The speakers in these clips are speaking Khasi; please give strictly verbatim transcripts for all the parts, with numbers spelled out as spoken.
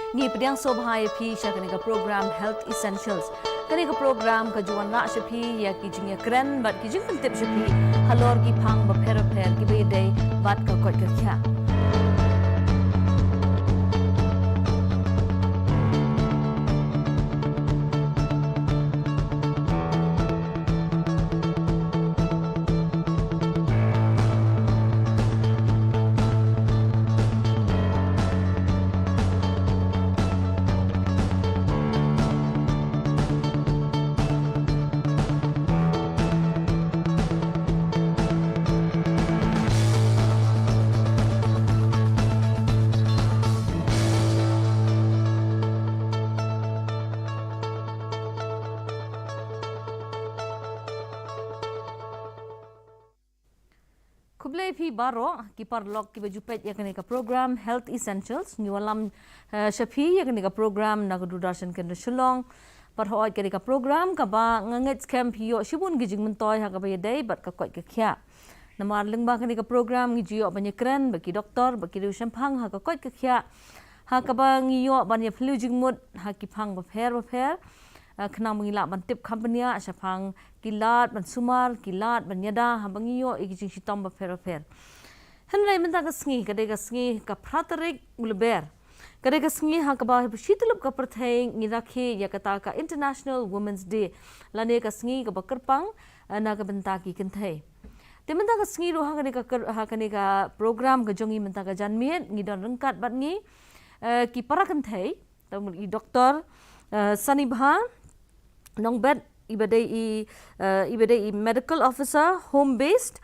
Ngi pdiang sngewbha ïa phi sha kane ka program Health Essentials. Kane ka program ka ju wanrah sha phi ïa ki jingïakren bad ki jingpyntip sha phi halor ki phang bapher bapher kiba ïadei bad ka koit ka khiah. Khublei phi baroh ki paralok kiba ju peit ïa kane ka program Health Essentials. Ngi wallam eh, sha phi ïa kane ka program na ka Doordarshan Kendra Shillong. Bad hooid kane ka program kaba nga ngeit skhem phi ïoh shibun ki jingmyntoi ha kaba ïadei bad ka koit ka khiah. Namar lyngba kane ka program ngi ju ïoh ban ïakren bad ki doktor bad ki riew shemphang ha ka koit ka khiah, ha kaba ngi ïoh ban ïaphylliew jingmut ha ki phang bapher bapher. Eh, khnang ba ngi lah ban tip kham bniah shaphang ki lad ban sumar, ki lad ban ïada haba ngi ïoh ïa ki jingshitom bapher bapher. Hynrei mynta ka sngi ka dei ka sngi ka phra tarik u Lber. Ka dei ka sngi ha kaba ha shi tyllup ka pyrthei ngi rakhe ïa kata ka International Women's Day, lane ka sngi kaba kyrpang eh, na ka bynta ki kynthei. Te mynta ka sngi ruh ha kane ka kyr-, ha kane ka program ka jong ngi mynta ka janmiet ngi don ryngkat bad ngi eh, ki para kynthei, ta i doktor eh, Sanibha Nongbet, iba dei i eh, iba dei i medical officer home based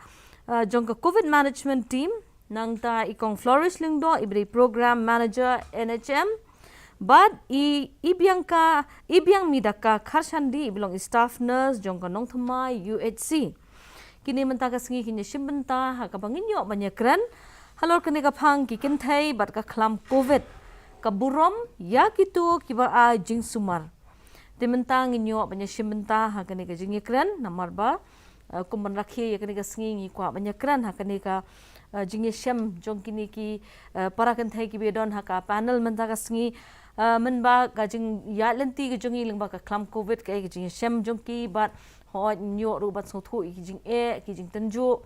eh, jong ka covid management team. Nangta i kong Flourish Lyngdoh, iba dei program manager N H M. Bad i, i Bianca, i Biang Midaka Kharshandi, iba long i staff nurse jong ka Nongthymmai U H C. Kine mynta ka sngi kin ïashim bynta ha kaba ngin ïoh ban ïakren halor kane ka phang ki kynthei bad ka khlam covid, ka burom ïa kito kiba ai jingsumar. Te mynta ngin ïoh ban ïashim bynta ha kane ka jingïakren, namar ba eh, kum ban rakhe ïa kane ka sngi ngi kwah ban ïakren ha kane ka eh, jingïashem jong kine ki eh, para kynthei kiba don ha ka panel mynta ka sngi. Eh, mynba ka jingïaid lynti ka jong ngi lyngba ka khlam covid, ka, ka jingïashem jong ki bad hooid ngi ïoh ruh ban sngewthuh ïa ki jingeh, ki jingtynjuh.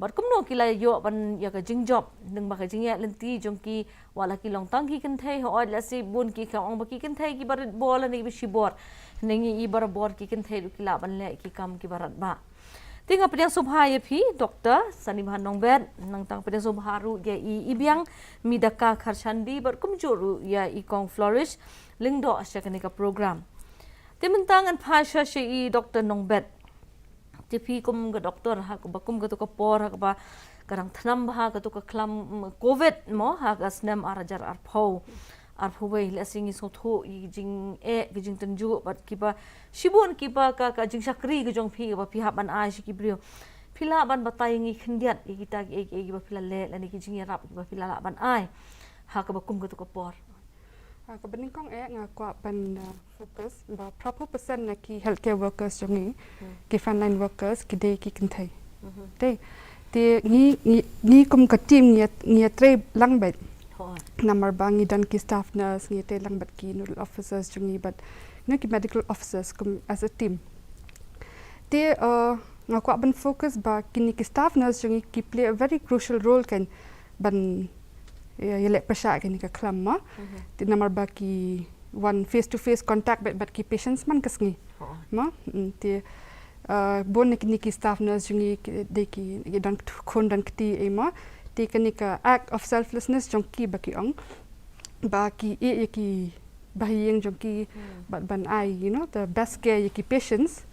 Bad kumno ki la ïoh ban ïa ka jingjop lyngba ka jingïaid lynti jong ki, wat la ki long tang ki kynthei, hooid lehse bun ki ka ong ba ki kynthei kiba rit bor lane kiba shibor. Hynrei ngi i barabor ki kynthei ruh ki lah ban leh ki kam kiba rit bha. Te nga pdiang sngewbha ïa phi Doktor Sanibha Nongbet, nangta pdiang sngewbha ruh ïa i, i Biang Midaka Kharshandi bad kumjuh ruh ïa i kong Flourish Lyngdoh sha kane ka program. Te mynta ngan phai sha sha i Doktor Nongbet. Te phi kum ka doktor ha kaba kum kato ka por ha kaba ka dang thnam bha kato ka khlam mm, covid mo ha ka snem ar hajar arphew, arphew wei, lehse ngi sngewthuh ïa ki jingeh, ki jingtynjuh bad kiba shibun kiba ka, ka jingshakri ka jong phi kaba phi hap ban ai sha ki briew. Phi lah ban batai ïa ngi khyndiat ïa kita kiei kiei kiba phi la leh lane ki jingïarap kiba phi la lah ban ai ha kaba kum kato ka por. Ah, kaba nyngkong eh nga kwah ban ah, focus ba phra phew percent na ki healthcare workers jong ngi, ki frontline workers ki dei ki kynthei. Te, te ngi, ngi, ngi kum ka team ngi, ngi ïatrei lang bad. Namar ba ngi don ki staff nurse, ngi ïatrei lang bad ki nodal officers jong ngi bad ngi ki medical officers kum as a team. Te, uh, nga kwah ban focus ba kine ki staff nurse jong ngi ki play a very crucial role kan ban ïa, ïaleh pyrshah kane ka khlam ma. Te namar ba ki wan face to face contact bad, bad ki patients man ka sngi. Ma, mm, te, uh, bun na kine ki staff nurse jong ngi ki, dei ki, ki don khun don kti ei ma. Te kane ka act of selflessness jong ki ba ki ong ba ki ïeh ïa ki bahaïing jong ki bad ban ai, you know, the best care ïa ki patients.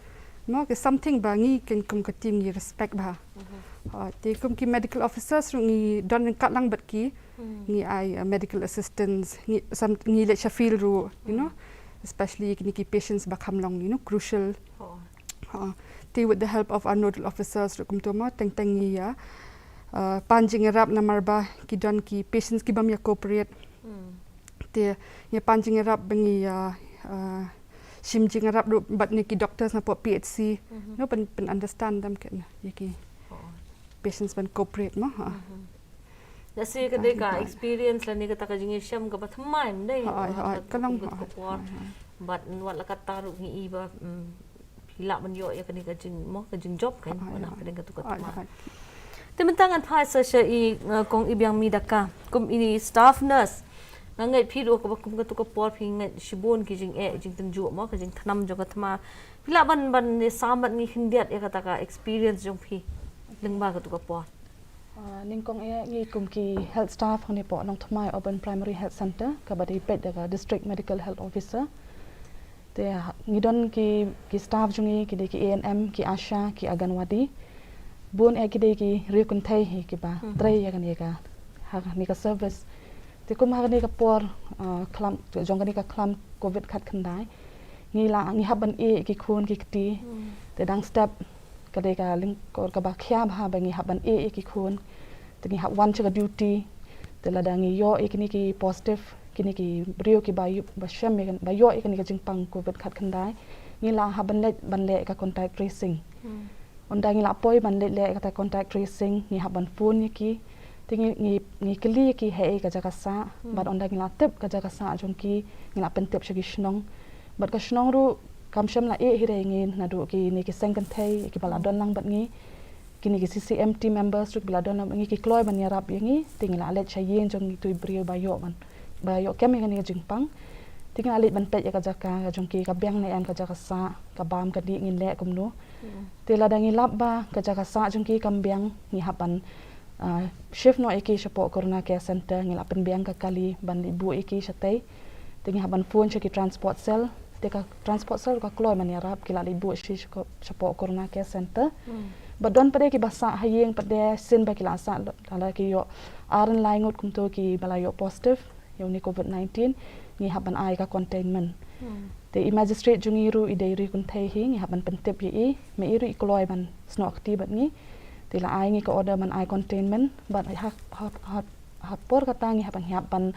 Mo, ki something ba ngi ken kum ka team ngi respect bha. Ha, te kum ki medical officers ruh ngi don ryngkat lang bad ki, ngi ai uh, medical assistance, ngi, sam, ngi leit sha field ruh, you know, especially kine ki patients ba kham long, you know, crucial. Ha, te with the help of our nodal officers ruh kumto mo, teng teng ngi ïa uh, pan jingïarap namar ba ki don ki patients ki bym ïa cooperate. Te ngi pan jingïarap ba ngi ïa uh, shim jingïarap ruh bad ne ki doctors na poh P H C. No, pyn, pyn understand them kan ïa ki patients ban cooperate mo. Ha. Lehse ka dei ka experience lane kata ka jingïashem kaba thymmai, ym dei? Hooid, hooid, ka long, hooid, hooid. Bad wat la katta ruh ngi i ba, mm, phi lah ban ïoh ïa kane ka jing, mo, ka jingjob kan, hooid, hooid, ka dei katu ka thymmai. Te mynta ngan phai sa sha i, uh, Kong Ibiangmi Daka, kum i staff nurse. Nga ngeit phi ruh kaba kum katu ka por phi ngeit shibun ki jingeh jingtynjuh, mo, ka jingthnam jong ka thma. Phi lah ban, ban ïasam bad ngi khyndiat ïa kata ka experience jong phi lyngba katu ka por? Ah, nyngkong eh ngi kum ki health staff hangne hapoh Nongthymmai Urban Primary Health Centre, kaba dei peit da ka District Medical Health Officer. Te ha, ngi don ki, ki staff jong ngi, ki dei ki A N M, ki ASHA, ki Anganwadi. Bun eh ki dei ki riew kynthei hi kiba trei ïa kane ka, ha kane ka service. Te kum ha kane ka por, ah, khlam, jong kane ka khlam covid khatkhyndai, ngi la, ngi hap ban ïeh ki khun ki kti. Te dang step ka dei ka lyngkor kaba khia bha ba ngi hap ban ïeh ïa ki khun. Te ngi hap wan sha ka duty. Te lada ngi ïoh ïa kine ki positive, kine ki briew kiba ïoh, ba shem ïa kan, ba ïoh ïa kane ka jingpang covid khatkhyndai, ngi la hap ban leit ban leh ka contact tracing. Ynda ngi la poi ban leit leh kata contact tracing, ngi hap ban phone ïa ki. Te ngi, ngi, ngi kylli ïa ki haei ka jaka sah, bad ynda ngi la tip ka jaka sah jong ki, ngi la pyntip sha ki shnong. Bad ka shnong ruh kam shym la ïeh hi re ïa ngi, naduh kine ki seng kynthei kiba la don lang bad ngi, kine ki C C M team members ruh kiba la don lang bad ngi, ki kloi ban ïarap ïa ngi. Te ngi la leit sha ïing jong itu i briew ba ïoh ban, ba ïoh kem ïa kane ka jingpang. Te ngi la leit ban peit ïa ka jaka ka jong ki, ka biang ne em ka jaka sah, ka bam ka dih, ngin leh kumno. Te lada ngi lap ba ka jaka sah jong ki kam biang, ngi hap ban, ah, shift noh ïa ki shapoh Corona Care Centre, ngi la pynbiang ka kali ban leit buh ïa ki shatei. Te ngi hap ban phone sha ki transport cell. Te ka transport cell ka kloi ban ïarap, ki la leit buh sha, sha, shapoh Corona Care Centre. Bad don pat de kiba sah ha ïing pat de, shisien ba ki la sah, lada ki ïoh ar lai ngut kumto kiba la ïoh positive ïa une covid nineteen, ngi hap ban ai ka containment. Te i magistrate jong ngi ruh i dei riew kynthei hi, ngi hap ban pyntip ïa i, ma i ruh i kloi ban snoh kti bad ngi. Te la ai ngi ka order ban ai containment, bad ha, ha, ha, ha por kata ngi hap ban, ngi hap ban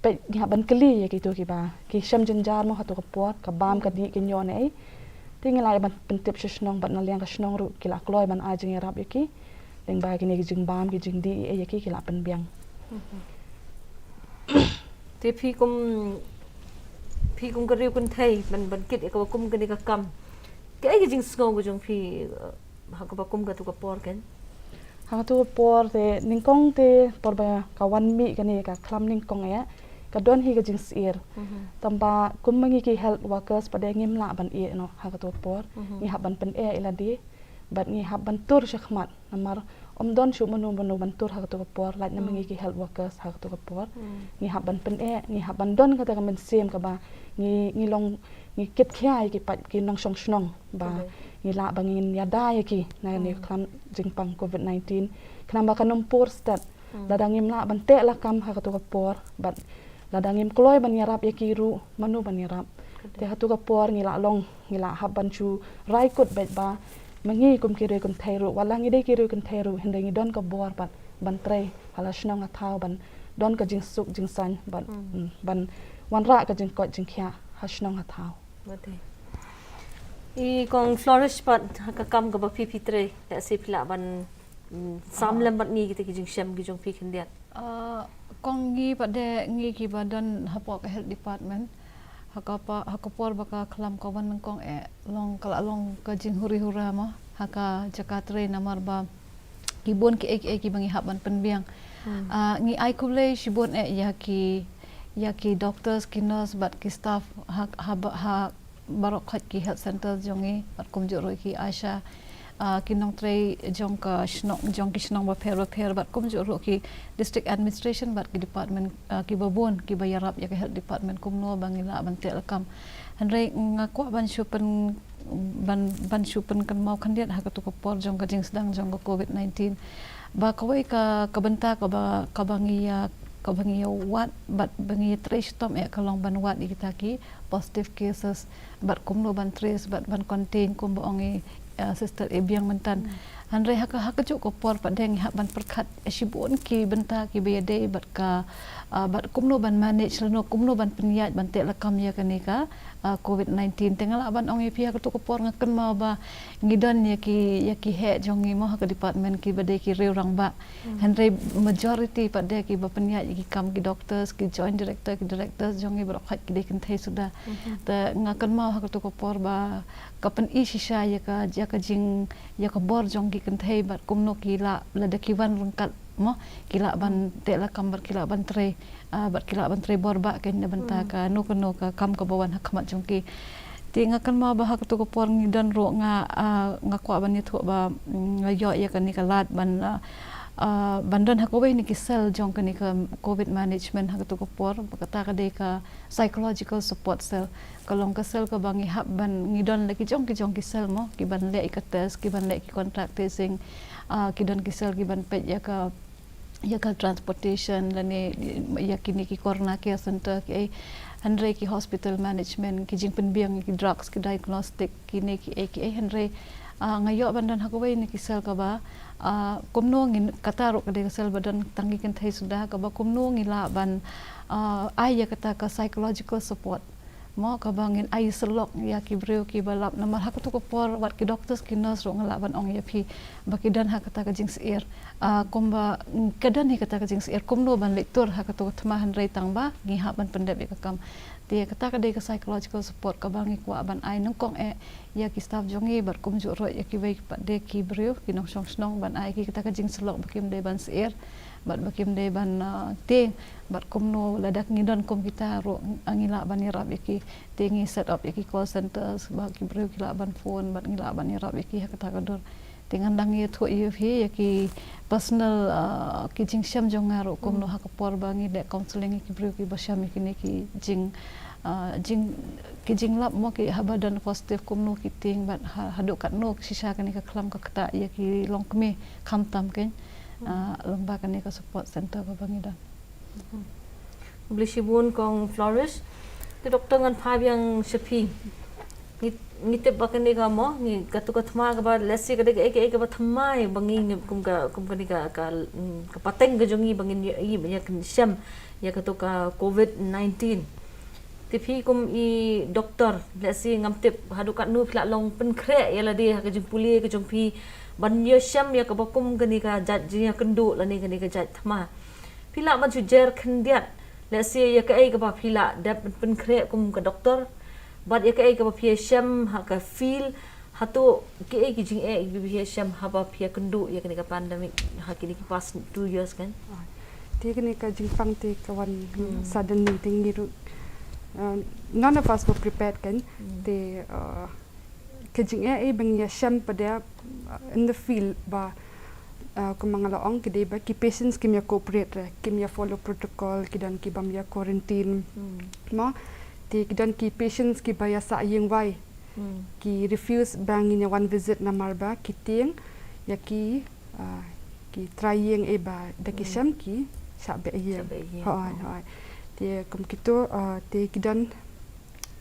peit, ngi hap ban kylli ïa kito kiba ki shem jynjar mo ha kato ka por, ka bam ka dih ki ñion ei. Te ngi la ïa ban pyntip sha shnong bad na liang ka shnong ruh ki la kloi ban ai jingïarap ïa ki. Lyngba kine ki jingbam, ki jingdih ei ïa ki, ki la pynbiang. Te phi kum, phi kum ka riew kynthei ban, ban kit ïa kaba kum kane ka kam, kaei ka jingsngew ka jong phi, eh, ha kaba kum kato ka por kan? Ha kato ka por te nyngkong te por ba ka wan mih kane ka khlam nyngkong eh, ka don hi ka jingsyier. Tangba kum ma ngi ki health workers pat de ngim lah ban ïeh noh ha kato ka por. Ngi hap ban pyneh ïa lade bad ngi hap ban tur shakhmat. Namar ym don shuh mano mano ban tur ha kato ka por, lait na ma ngi ki health workers ha kato ka por. Ngi hap ban pyneh, ngi hap ban don kata ka mynsiem kaba ngi, ngi long, ngi kit khia ïa ki paid ki nongshong shnong ba ngi lah ba ngin ïada ïa ki na kane ka khlam jingpang covid nineteen. Khnang ba kan ym pur stet. Lada ngim lah ban teh lakam ha kato ka por, bad lada ngim kloi ban ïarap ïa ki ruh, mano ban ïarap? Te ha kato ka por ngi la long, ngi la hap ban shu rai kut beit ba ma ngi kum ki riew kynthei ruh, wat la ngi dei ki riew kynthei ruh, hynrei ngi don ka bor bad ban trei ha la shnong ha thaw, ban don ka jingsuk jingsaiñ, ban, mm, ban wanrah ka jingkoit jingkhiah ha shnong ha thaw. I Kong Flourish pat, ha ka kam kaba phi, phi trei, lehse phi lah ban, mm, sam lem bad ngi kita ki jingshem ki jong phi khyndiat. Ah, kong, ngi pat de, ngi kiba don hapoh ka health department, ha ka pa, ha ka por ba ka khlam ka wan nyngkong eh, long ka la long ka jinghuri hura mo ha ka jaka trei, namar ba ki bun kiei kiei kiba ngi hap ban pynbiang. Ah, ngi ai khublei shibun eh ïa ki, ïa ki doctors, ki nurse bad ki staff ha, ha, ha baroh khoit ki health centre jong ngi, bad kumjuh ruh ki ASHA, ah, ki nongtrei jong ka shnong, jong ki shnong bapher bapher, bad kumjuh ruh ki district administration bad ki department, ah, kiba bun kiba ïarap ïa ka health department kumno ba ngi lah ban teh lakam. Hynrei nga kwah ban shu pyn, ban, ban shu pynkynmaw khyndiat ha kato ka por jong ka jingsdang jong ka covid nineteen, ba kawei ka, ka bynta kaba, kaba ngi ïa, kaba ngi ïa wad bad ba ngi ïa trei shitom eh ka long ban wad ïa kita ki positive cases, bad kumno ban trace bad ban contain, kumba ong i, eh, Sister Ibiang mynta. Hmm. Hynrei ha ka, ha kajuh ka por pat de ngi hap ban pyrkhat shibun ki bynta kiba ïadei bad ka, ah, bad kumno ban manage lano kumno ban pynïaid ban teh lakam ïa kane ka, ah, covid nineteen. Te nga lah ban ong ïa phi ha kato ka por nga kynmaw ba ngi don ïa ki, ïa ki heh jong ngi mo ha ka department kiba dei ki riew rangbah. Hynrei majority pat de kiba pynïaid ïa ki kam ki doctors, ki joint director, ki directors jong ngi baroh khoit ki dei kynthei suda. Te nga kynmaw ha kato ka por ba ka pyni shisha ïa ka, ïa ka jing, ïa ka bor jong ki kynthei bad kumno ki lah lada ki wan ryngkat mo, ki lah ban teh lakam bad ki lah ban trei, ah, bad ki lah ban trei bor bah kein na bynta kano kano ka kam kaba wan ha khmat jong ki. Te nga kynmaw ba ha kato ka por ngi don ruh nga, ah, nga kwah ban ïathuh ba, mm, nga ïoh ïa kane ka lad ban, ah, ah, ban don ha kawei na ki cell jong kane ka covid management ha kato ka por, ba kata ka dei ka psychological support cell. Ka long ka cell kaba ngi hap ban, ngi don la ki jong ki jong ki cell mo, ki ban leh ïa ka test, ki ban leh ki contact tracing, ah, ki don ki cell ki ban peit ïa ka, ïa ka transportation lane ïa kine ki corona care center ki ei. Hynrei ki hospital management, ki jingpynbiang ïa ki drugs, ki diagnostic, kine ki ei ki ei. Hynrei, ah, nga ïoh ban don ha kawei na ki cell kaba, ah, kumno ngin, kata ruh ka dei ka cell ba don tang ki kynthei suda, kaba kumno ngi lah ban, ah, ai ïa kata ka psychological support mo, kaba ngin ai syllok ïa ki briew kiba lap. Namar ha kato ka por wat ki doctors ki nurse ruh nga lah ban ong ïa phi ba ki don ha kata ka jingsyier. Ah, kumba, mm, ka don hi kata ka jingsyier kumno ban leit tur ha kato ka thma, hynrei tang ba ngi hap ban pyndep ïa ka kam. Te kata ka dei ka psychological support kaba ngi kwah ban ai nyngkong eh ïa ki staff jong ngi bad kumjuh ruh ïa kiwei pat de ki briew ki nongshong shnong, ban ai ki kata ka jingsyllok ba kim dei ban syier bad ba kim dei ban, ah, tieng, bad kumno lada ngi don kum kita ruh, ah, ngi lah ban ïarap ïa ki. Te ngi set up ïa ki call centers ba ki briew ki lah ban phone bad ngi lah ban ïarap ïa ki ha kata ka dur. Te ngan dang ïathuh ïa phi ïa ki personal, ah, ki jingshem jong nga ruh kumno ha ka por ba ngi leh counseling ïa ki briew kiba shem ïa kine ki jing, ah, jing, ki jinglap mo, ki haba don positive kumno ki tieng bad ha, haduh katno shisha kane ka khlam ka ktah ïa ki longkmie khamtam kein, ah, lyngba kane ka support center kaba ngi don. Khublei shibun Kong Flourish. Te Doctor ngan phah biang sha phi. Ngi, ngi tip ba kane ka mo, ngi katu ka thma kaba lehse ka dei kaei kaei kaba thymmai ba ngi, ngi kum ka, kum kane ka, ka, mm, ka pateng ka jong ngi ba ngin ïoh, ïoh, ïoh kynshem ïa katu ka covid nineteen. Te phi kum i doctor, lehse ngam tip haduh katno phi lah long pynkhreh ïa lade ha ka jingpule ka jong phi ban ïoh shem ïa kaba kum kane ka jait jingïakynduh lane kane ka jait thma. Phi lah ban shu jer khyndiat, lehse ïa kaei kaba phi lah dep pynkhreh kum ka doctor, bad ïa kaei kaba phi ïa shem ha ka field, hato kiei ki jingeh kiba phi ïa shem haba phi ïakynduh ïa kane ka pandemic ha kine ki past two years kein. Ah, te kane ka jingpang te ka wan suddenly te ngi ruh, uh, none of us were prepared kein. Te, uh, ka jingeh eh ba ngi ïa shem pat de, uh, in the field ba, uh, kumba nga la ong ka dei ba ki patients kim ïa cooperate re, kim ïa follow protocol, ki don ki bym ïa quarantine. Mo, te ki don ki patients kiba ïa sah ïing wai. Ki refuse ba ngin ïa wan visit namar ba ki tieng ïa ki, ah, ki trai ïing eh ba da ki shem ki shah beh ïing. Shah beh ïing. Hooid, hooid. Te kum kito, ah, te ki don,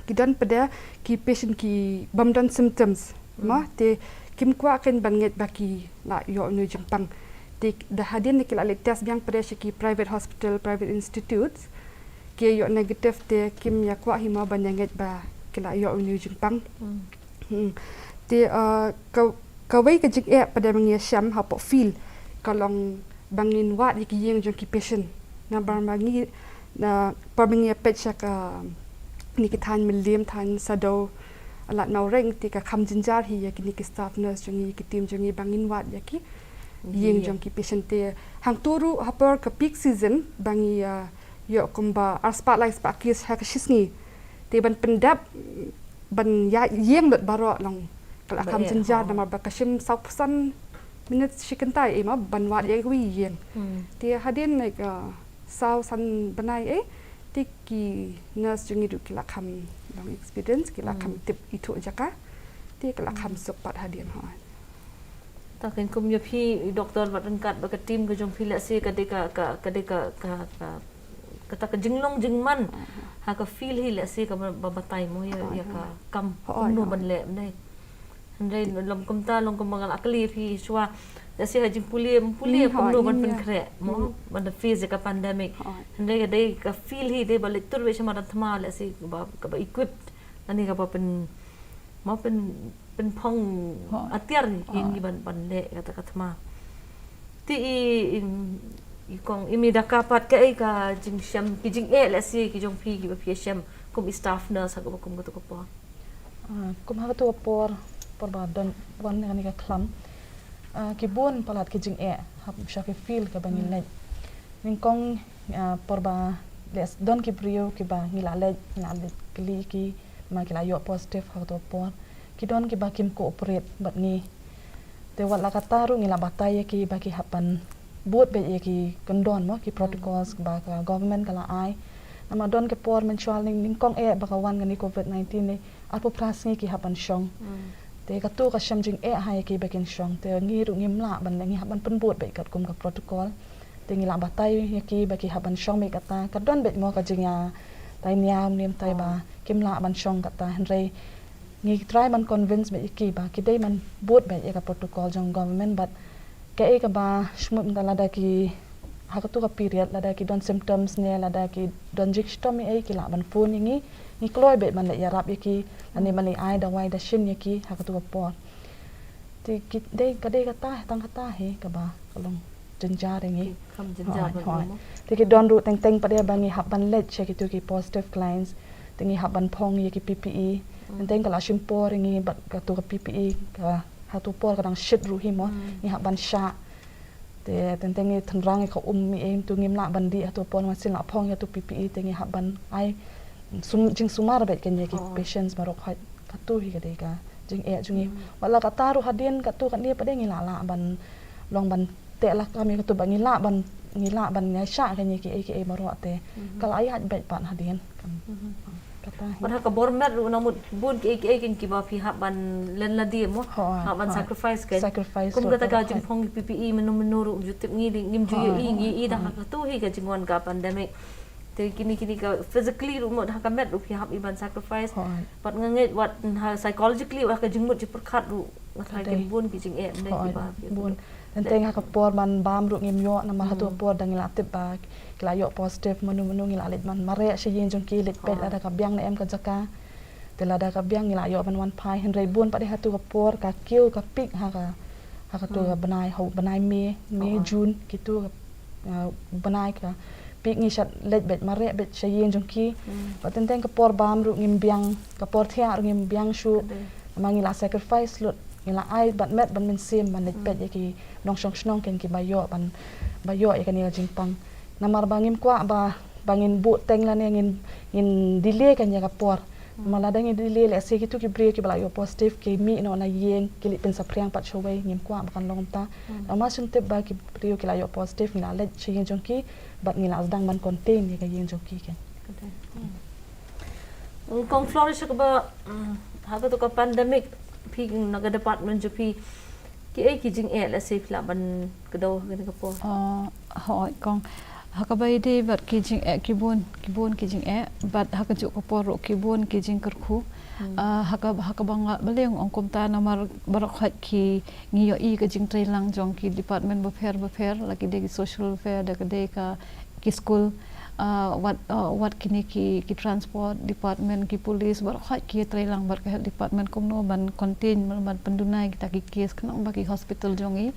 ki don pat de ki patient ki bym don symptoms. Mo, te kim kwah kein ban ngeit ba ki la ïoh une u jingpang. Te da hadien da ki la leit test biang pat de sha ki private hospital, private institutes, ki ïoh negative te kim ïa kwah hi mo ban ïa ngeit ba ki la ïoh une u jingpang. Hmm. Te, uh, ka, kawei ka jingeh pat de ba ngi ïa shem hapoh field ka long ba ngin wad ïa ki ïing jong ki patient. Namar ba ngi, na, por ba ngi ïa peit sha kine ki thaiñ Mylliem, thaiñ Sadoo, Lad Mawreng, te ka kham jynjar hi ïa kine ki staff nurse jong ngi, ki team jong ngi ba ngin wad ïa ki ïing jong ki patient. Te hangto ruh ha por ka peak season ba ngi, uh, ïoh kumba arspah laispah case ha ka shisngi. Te ban pyndep ban ïa ïeng lut baroh long ka la kham jynjar namar ba ka shim saw phew san minit shi kynta eh mo ban wad ïa kawei ïing. Te hadien, like, uh, saw san bnai eh te ki nurse jong ngi ruh ki la kham long experience, ki la kham tip ithuh jaka. Te ki la kham suk pat hadien, hooid. Ta kein kum ïa phi doctor bad ryngkat bad ka team ka jong phi, lehse ka dei ka, ka, ka dei ka, ka, ka, kata ka jinglong jingman ha ka field hi lehse kaba, ba batai mo ïa, ïa ka kam kumno ban leh mynne. Hynrei long kumta long kumba nga la kylli phi shuwa. Lehse ha jingpule, pule kumno ban pynkhreh mo ban da face ïa ka pandemic. Hynrei ka dei ka feel hi dei ba leit tur beit sha madan thma lehse kaba, kaba equipped lane kaba pyn, mo pyn, pynphong atiar ïa ngi ban, ban leh kata ka thma. Te i, i, i kong Imi, da ka pat kaei ka jingshem, ki jingeh lehse ki jong phi kiba phi ïashem kum i staff nurse ha kaba kum katu ka por? Ah, kum ha katu ka por, por ba don wan kane ka khlam. Ah, ki bun palat ki jingeh hap sha ki field kaba ngi leit. Nyngkong, ah, por ba leh don ki briew kiba ngi la leit, ngi la leit kylli ki, ma ki la ïoh positive ha katu ka por. Ki don kiba kim cooperate bad ngi. Te wat la kata ruh ngi la batai ïa ki ba ki hap ban bud beit ïa ki kyndon mo, ki protocols ba ka government ka la ai. Namar don ka por mynshuwa nyngkong eh ba ka wan kane covid nineteen ne, arphew phra sngi ki hap ban shong. Te katu ka shem jingeh ha ïa ki ba kin shong. Te ngi ruh ngim lah ban, ngi hap ban pynbud beit katkum ka protocol. Te ngi la batai ïa ki ba ki hap ban shong beit kata. Ka don beit mo ka jingïa tai niam niam tai ba kim lah ban shong kata. Hynrei ngi try ban convince beit ïa ki ba ki dei ban bud beit ïa ka protocol jong government, but kaei kaba sngewmut mynta lada ki ha katu ka period, lada ki don symptoms ne lada ki don jingshitom ei ei, ki lah ban phone ïa ngi. Ngi kloi beit ban leit ïarap ïa ki lane ban leit ai dawai dashin ïa ki ha katu ka por. Te ki dei, ka dei kata, tang kata hi kaba ka long jynjar ïa ngi. Te ki don ruh teng teng pat de ba ngi hap ban leit sha kitu ki positive clients. Te ngi hap ban phong ïa ki P P E. Teng teng ka la shim por ïa ngi bad katu ka P P E ka, ha tu por ka dang shit ruh hi mo. Ngi hap ban shah. Te teng teng ngi tynrang ïa ka um, ïa tu ngim lah ban dih ha tu por, ma sien la phong ïa tu P P E te ngi hap ban ai sum, jingsumar beit kane ïa ki patients baroh khoit. Katu hi ka dei ka jingeh jong ngi. Wat la kata ruh hadien katu kane pat de ngi la lah ban long ban teh lakam ïa katu ba ngi lah ban, ngi lah ban ïaishah kane kiei kiei baroh te ka la ïaid beit pat hadien. Kata hi. Bad ha ka bor met ruh na mut bun kiei kiei kin kiba phi hap ban len lade mo, hap ban sacrifice kein. Kum kata ka jingphong P P E mynno mynno ruh ju tip ngi dei, ngim ju ïohi, ngi i da ha katu hi ka jingwan ka pandemic. Te kine, kine ka physically ruh mo, ha ka met ruh phi hap i ban sacrifice. Bad nga ngeit wat ha psychologically, wat ha ka jingmut jingpyrkhat ruh nga tharai kin bun ki jingeh ym dei kiba phi bun. Teng teng ha ka por ban bam ruh ngim ïoh namar ha tu por da ngi la tip ba ki la ïoh positive mynno mynno, ngi la leit ban mareh sha ïing jong ki, leit peit lada ka biang ne em ka jaka. Te lada ka biang ngi la ïoh ban wan phai, hynrei bun pat de ha tu ka por ka kiew ka peak ha ka, ha katu ka bnai, ha u bnai May, May, June, kitu ka, ah, bnai ka peak, ngi shait leit beit mareh beit sha ïing jong ki. Bad teng teng ka por bam ruh ngim biang, ka por thiah ruh ngim biang shuh. Ma ngi la sacrifice lut, ngi la ai bad met bad mynsiem ban leit peit ïa ki nongshong shnong kein kiba ïoh ban, ba ïoh ïa kane ka jingpang. Namar ba ngim kwah ba, ba ngin buh teng lane ngin, ngin delay kane ka por. Namar lada ngin delay lehse kitu ki briew kiba la ïoh positive ki mih noh na ïing, ki leit pynsaphriang pat shawei, ngim kwah ba kan long kumta. Namar sngewtip ba ki briew ki la ïoh positive ngi la leit sha ïing jong ki bad ngi la sdang ban contain ïa ka ïing jong ki kein. Kong Florish, kaba, mm, ha katu ka pandemic phi na ka department jong phi, kiei ki jingeh lehse phi lah ban kdew ha kane ka por? Ah, hooid kong. Ha kaba ïadei bad ki jingeh ki bun, ki bun ki jingeh, bad ha kajuh ka por ruh ki bun ki jingkyrkhu. Ah, ha ka, ha kaba nga balei ong kumta namar baroh khoit ki ngi ïohi ka jingtreilang jong ki department bapher bapher, la ki dei ki social welfare, da ka dei ka ki skul, ah, wat, ah, wat kine ki, ki transport department, ki police, baroh khoit ki treilang bad ka health department kumno ban contain, ban pynduna ïa kita ki case, khnang ba ki hospital jong ngi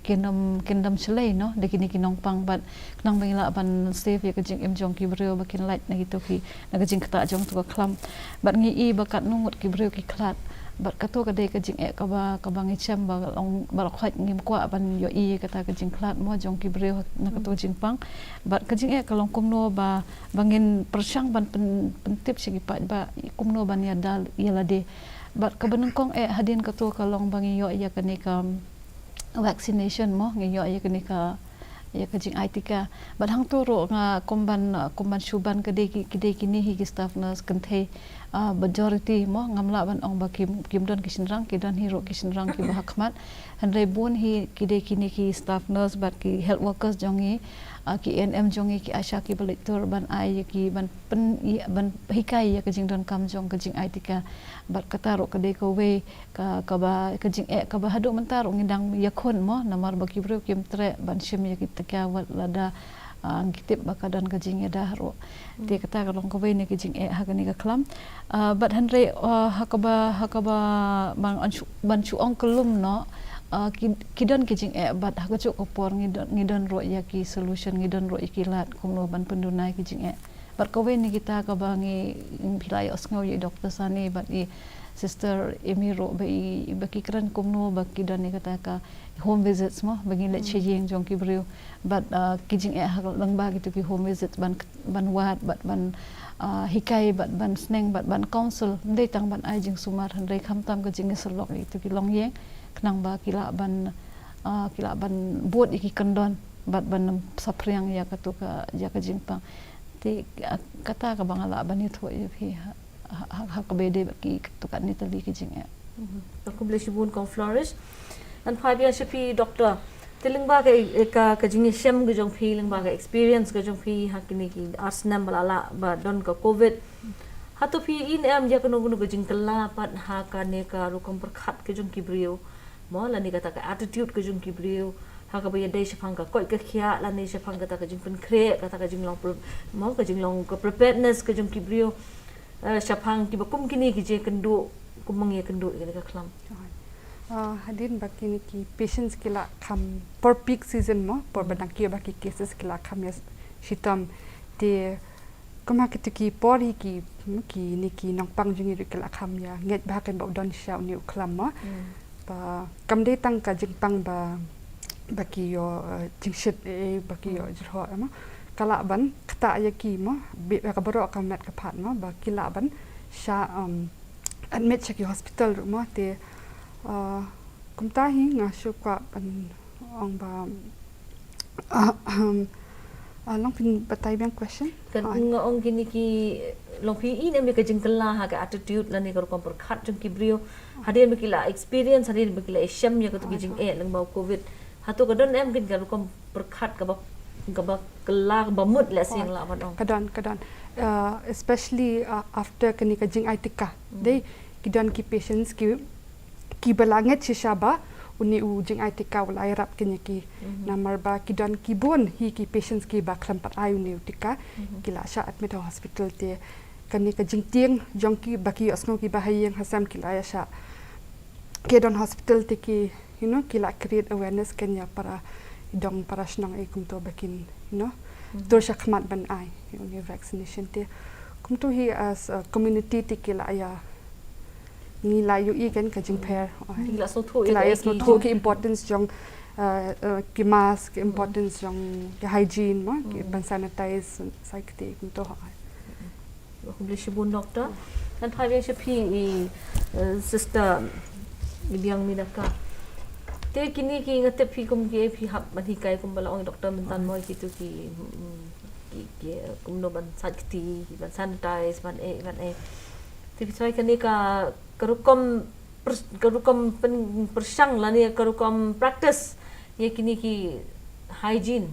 kin ym, kin ym shlei noh da kine ki nongpang, bad khnang ba ngi lah ban save ïa ka jingim jong ki briew ba kin lait na kito ki, na ka jingktah jong tu ka khlam. Bad ngi i ba katno ngut ki briew ki khlad. Bad kato ka dei ka jingeh kaba, kaba ngi shem ba long, baroh khoit ngim kwah ban ïohi ïa kata ka jingkhlad mo jong ki briew na kato jingpang. Bad ka jingeh ka long kumno ba, ba ngin pyrshang ban pyn, pyntip sha ki paidbah kumno ban ïada ïa lade. Bad kaba nyngkong eh hadien kato ka long ba ngi ïoh ïa kane ka vaccination mo, ngi ïoh ïa kane ka, ïa ka jingai tika. Bad hangto ruh nga kum ban, kum ban shu ban ka dei ki, ki dei kine hi ki staff nurse kynthei. ah, majority mo, ngam lah ban ong ba kim, kim don ki shynrang, ki don hi ruh ki shynrang kiba ha khmat. Hynrei bun hi ki dei kine ki staff nurse bad ki health workers jong ngi, ah, ki A N M jong ngi, ki ASHA kiba leit tur ban ai ïa ki, ban pyn, ïa, ban hikai ïa ka jingdonkam jong ka jingai tika. Bad kata ruh ka dei kawei ka, kaba, ka jingeh kaba haduh mynta ruh ngi dang ïakhun mo, namar ba ki briew kim treh ban shim ïa ki tika wat lada, ah, ngi tip ba ka don ka jingïada ruh. Te kata ka long kawei na ki jingeh ha kane ka khlam. Ah, bad hynrei, ah, ha kaba, ha kaba ban shu, ban shu ong kyllum noh, ah, ki, ki don ki jingeh bad ha kajuh ka por ngi don, ngi don ruh ïa ki solution, ngi don ruh ïa ki lad kumno ban pynduna ïa ki jingeh. Bad kawei na kita kaba ngi, phi la ïohsngew ïa i Doctor Sani bad i Sister Amy ruh ba i, ba ki kren kumno ba ki don ïa kata ka home visits mo, ba ngi leit sha ïing jong ki briew. Bad, ah, ki jingeh ha lyngba kitu ki home visits ban, ban wad bad ban, ah, hikai bad ban sneng bad ban counsel. Ym dei tang ban ai jingsumar hynrei khamtam ka jingïasyllok ïa kitu ki longïing khnang ba ki lah ban, ah, ki lah ban bud ïa ki kyndon bad ban saphriang ïa katu ka, ïa ka jingpang. Te, ah, kata kaba nga lah ban ïathuh ïa phi ha, ha, ha, ha kaba ïadei bad kitu katne tylli ki jingeh. Mhm. Khublei shibun Kong Flourish. Ngan phai biang sha phi Doctor. Te lyngba ka, ka, ka jingïashem ka jong phi, lyngba ka experience ka jong phi ha kine ki ar snem ba la lah ba don ka covid. Hato phi i ne em ïa kano kano ka jingkylla pat ha kane ka rukom pyrkhat ka jong ki briew? Mo, lane kata ka attitude ka jong ki briew ha kaba ïadei shaphang ka koit ka khiah lane shaphang kata ka jingpynkhreh, kata ka jinglong pre-, mo, ka jinglong ka preparedness ka jong ki briew, eh, shaphang kiba kum kine ki jingïakynduh, kum ma ngi ïakynduh ïa kane ka khlam. Ah, hadien ba kine ki patients ki la kham por peak season mo, por ba dang kiew ba ki cases ki la kham ïa shitom. Te kumba kitu ki por hi ki, kine ki nongpang jong ngi ruh ki la kham ïa ngeit ba kan ba u don shisha une u khlam mo. Ba kam dei tang ka jingpang ba, ba ki ïoh, eh, jingshit, eh, ba ki ïoh jyrhoh, eh, mo. Ka lah ban ktah ïa ki mo, bad ka baroh ka met ka phad mo, ba ki lah ban shah, um, admit sha ki hospital ruh mo, te, uh, kumta hi nga shu kwah ban ong ba, uh, um, uh, long phin batai biang question? Kan nga ong kine ki, long phi i ne em ïa ka jingkylla ha ka attitude lane ka rukom pyrkhat jong ki briew. Hadien ba ki la experience, hadien ba ki la ïashem ïa katu ki jingeh lyngba u covid. Hato ka don em kane ka rukom pyrkhat kaba, kaba kylla, kaba mut lehse nga lah ban ong. Ka don, ka don. Uh, especially, uh, after kane ka jingai tika. Dei, ki don ki patients ki, kiba la ngeit shisha ba une u jingai tika u la ïarap ïa ki. Namar ba ki don ki bun hi ki patients kiba khlem pat ai une u tika. Ki la shah admit ha hospital te kane ka jingtieng jong ki ba ki ïohsngew kiba ha ïing ha sem ki la ïa shah. Ki don hospital te ki, you know, ki la create awareness kan ïa para dong para shnong eh kumto ba kin, you know, tur sha khmat ban ai, you know, vaccination te. Kumto hi as a community te ki la ïa, ngi la ïohi kan ka jingpher. Ki la sngewthuh, ki la ïa sngewthuh ki importance jong, uh, uh, ki mask, ki importance jong ki hygiene mo, ki ban sanitize, sa kti kumto ha. Khublei shibun Doctor. Ngan phai biang sha phi i, eh, Sister Liang Minaka. Te kine ki nga tip phi kum ki, phi hap ban hikai kum ba la ong Doctor mynta mo kitu ki, mm, ki, ki, kumno ban sait kti, ban sanitize, ban eh, ban eh. Te phi trai kane ka, ka rukom pers-, ka rukom pyn-, pyrshang lane ka rukom practice ïa kine ki hygiene.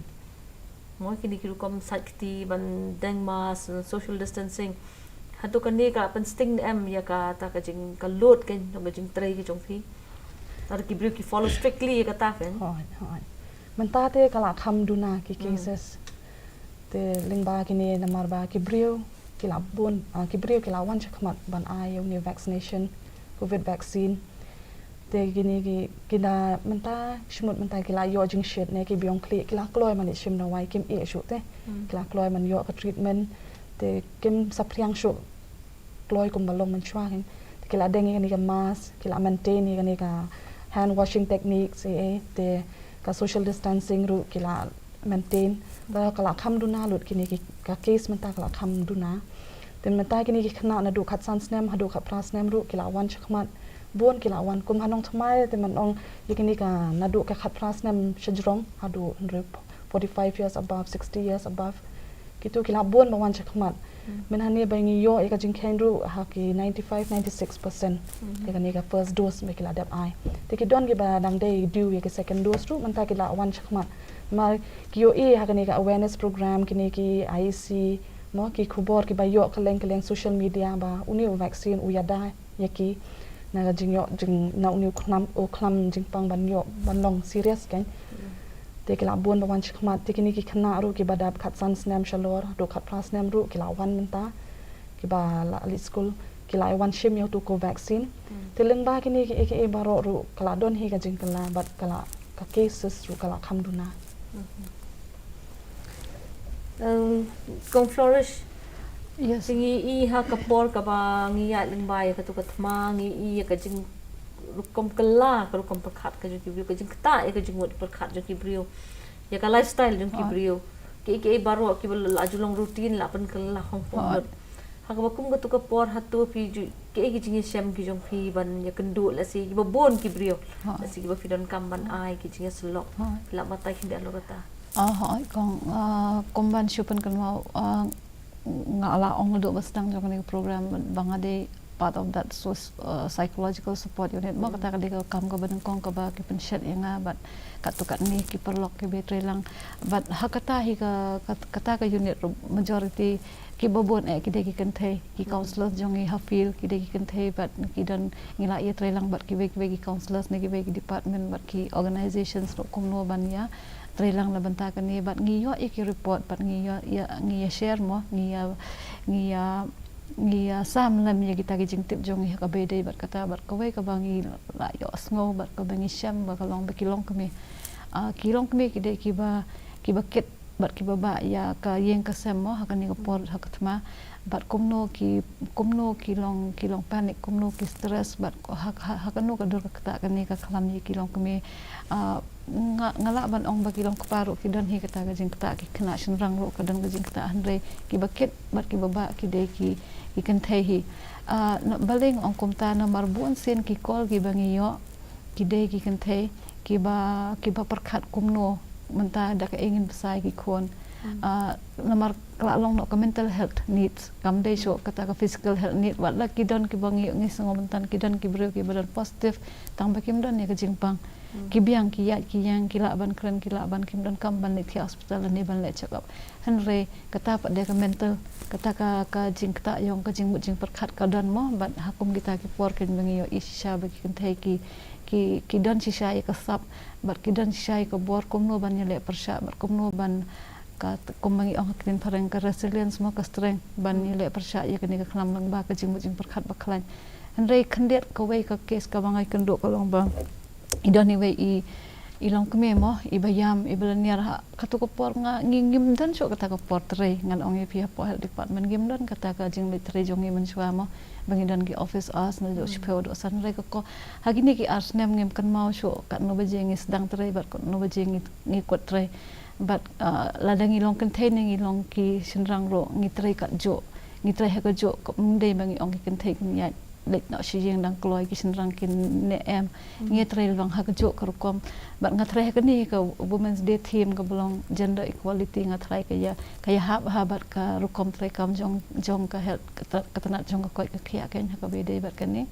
Mo kine ki rukom sait kti ban deng mask, social distancing. Hato kane ka pynsting ne em ïa kata ka jing, ka load kan, ka jingtrei ka jong phi? Lada ki briew ki follow strictly ïa kata kan. Hooid, hooid. Mynta te ka la kham duna ki cases. Te lyngba kine namar ba ki briew ki la bun, ah, ki briew ki la wan shakhmat ban ai ïa une vaccination, covid vaccine. Te kine ki, ki da mynta, shimut mynta ki la ïoh jingshit ne ki biang khlieh, ki la kloi ban leit shim dawai, kim eh shuh te. Ki la kloi ban ïoh ka treatment, te kim saphriang shuh kloi kumba long mynshuwa kan. Te ki la deng ïa kane ka mask, ki la maintain ïa kane ka hand washing techniques, eh, eh, te ka social distancing ruh ki la maintain. Te ka la kham duna lut kine ki, ka case mynta ka la kham duna. Te mynta kine ki khynnah naduh khatsan snem haduh khatphra snem ruh ki la wan shakhmat. Bun ki la wan kum ha Nongthymmai te man ong ïa kine ka naduh ka khatphra snem shajrong haduh hynriew, forty-five years above, sixty years above. Kitu ki la bun ba wan shakhmat. Mynhane ba ngi ïoh ïa ka jingkheiñ ruh ha ki ninety-five, ninety-six percent. Ïa kane ka first dose ba ki la dep ai. Te ki don kiba dang dei due ïa ki second dose ruh mynta ki la wan shakhmat. Namar ki ïohi ha kane ka awareness program kine ki I E C, mo, ki khubor kiba ïoh kylleng kylleng social media ba une u vaccine u ïada ïa ki na ka jingïoh jing na une u khlam, u khlam jingpang ban ïoh ban long serious kan. Te ki la bun ba wan shakhmat, te kine ki khynnah ruh kiba dap khatsan snem shalor haduh khatphra snem ruh ki la wan mynta, kiba la leit skul ki la wan shim ïa utu u Covaxin. Te lyngba kine kiei kiei baroh ruh ka la don hi ka jingkylla bad ka la, ka cases ruh ka la kham duna. Um, Kong Flourish, Yes. ngi i ha ka por kaba ngi ïaid lyngba ïa katu ka thma, ngi i ïa ka jingrukom kylla, ka rukom pyrkhat ka jong ki briew, ka jingktah ïa ka jingmut pyrkhat jong ki briew, ïa ka lifestyle jong ki Ah. briew. Kiei kiei baroh kiba la ju long routine la pynkylla hong pynmut. Ha kaba kum katu ka por hato phi ju, kiei ki jingïashem ki jong phi ban ïakynduh lehse kiba bun ki briew, Ah. lehse kiba phi donkam ban ai ki jingïasyllok. Ah. Phi lah batai khyndiat halor kata. Ah, hooid Kong, ah, kum ban shu pynkynmaw, ah, nga la ong naduh ba sdang jong kane ka program ba nga dei part of that so, ah, psychological support unit. Mo, kata ka dei ka kam kaba nyngkong kaba ki pynshet ïa nga bad katto katne ki paralok kiba trei lang. Bad ha kata hi ka, kat-, kata ka unit ruh majority kiba bun eh ki dei ki kynthei, ki counsellors jong ngi ha field ki dei ki kynthei bad ki don, ngi la ïatrei lang bad kiwei kiwei ki counsellors na kiwei ki department bad ki organisations ruh kumno ban ïa trei lang na bynta kane bad ngi ïoh ïa ki report bad ngi ïa, ïa, ngi ïa share mo, ngi ïa, ngi ïa, ngi ïa sam lem ïa kita ki jingtip jong ngi ha kaba ïadei bad kata. Bad kawei kaba ngi la ïohsngew bad kaba ngi shem ba ka long ba ki longkmie, ah, ki longkmie ki dei kiba, kiba kit bad kiba bah ïa ka ïing ka sem mo ha kane ka por ha ka thma. Bad kumno ki, kumno ki long, ki long panic, kumno ki stress bad ha, ha, ha kano ka dur ka ktah kane ka khlam ïa ki longkmie. Ah, nga, nga lah ban ong ba ki longkpa ruh ki don hi kata ka jingktah, ki khynnah shynrang ruh ka don ka jingktah, hynrei kiba kit bad kiba bah ki dei ki, ki kynthei hi. Ah, na, balei nga ong kumta, namar bunsien ki call kiba ngi ïoh ki dei ki kynthei kiba, kiba pyrkhat kumno mynta da kaei ngin bsa ïa ki khun. Ah, namar ka la long noh ka mental health needs, kam dei shuh kata ka physical health need. Wat la ki don kiba ngi, ngi sngew mynta ki don ki briew kiba don positive tang ba kim don ïa ka jingpang. Ki biang, ki ïaid ki ïeng, ki lah ban kren, ki lah ban, kim donkam ban leit thiah hospital lane ban leit check up. Hynrei kata pat dei ka mental, kata ka, ka jingktah ïong, ka jingmut jingpyrkhat ka don mo. Bad ha kum kita ki por kein ba ngi ïohi shisha ba ki kynthei ki, ki, ki don shisha ïa ka sap bad ki don shisha ïa ka bor kumno ban ïaleh pyrshah bad kumno ban, ka, kum ba ngi ong ha ka ktien phareng, ka resilience mo, ka strength ban ïaleh pyrshah ïa kane ka khlam lyngba ka jingmut jingpyrkhat ba khlaiñ. Hynrei khyndiat kawei ka case kaba nga ïakynduh ka long ba i don iwei i, i longkmie mo, iba ïam, iba lyniar. Ha katu ka por nga, ngi, ngim don shuh kata ka por trei. Ngan ong ïa phi, hapoh health department ngim don kata ka jingleit trei jong ngi mynshuwa mo, ba ngi don ki office hours naduh shiphew haduh san. Hynrei ka ko, ha kine ki ar snem ngim kynmaw shuh katno baje ngi sdang trei bad katno baje ngi, ngi kut trei. Bad, ah, lada ngi long kynthei ne ngi long ki shynrang ruh, ngi trei katjuh, ngi trei ha kajuh. Kam dei ba ngi ong ki kynthei kin ïaid leit noh sha ïing dang kloi, ki shynrang kin neh em. Ngi trei lem ha kajuh ka rukom. Bad nga trei ha kane ka Women's Day theme kaba long gender equality, nga trei ka ïa, ka ïahap ha bad ka rukom treikam jong, jong ka health, ka ta-, ka tnat jong ka koit ka khiah kein ha kaba ïadei bad kane.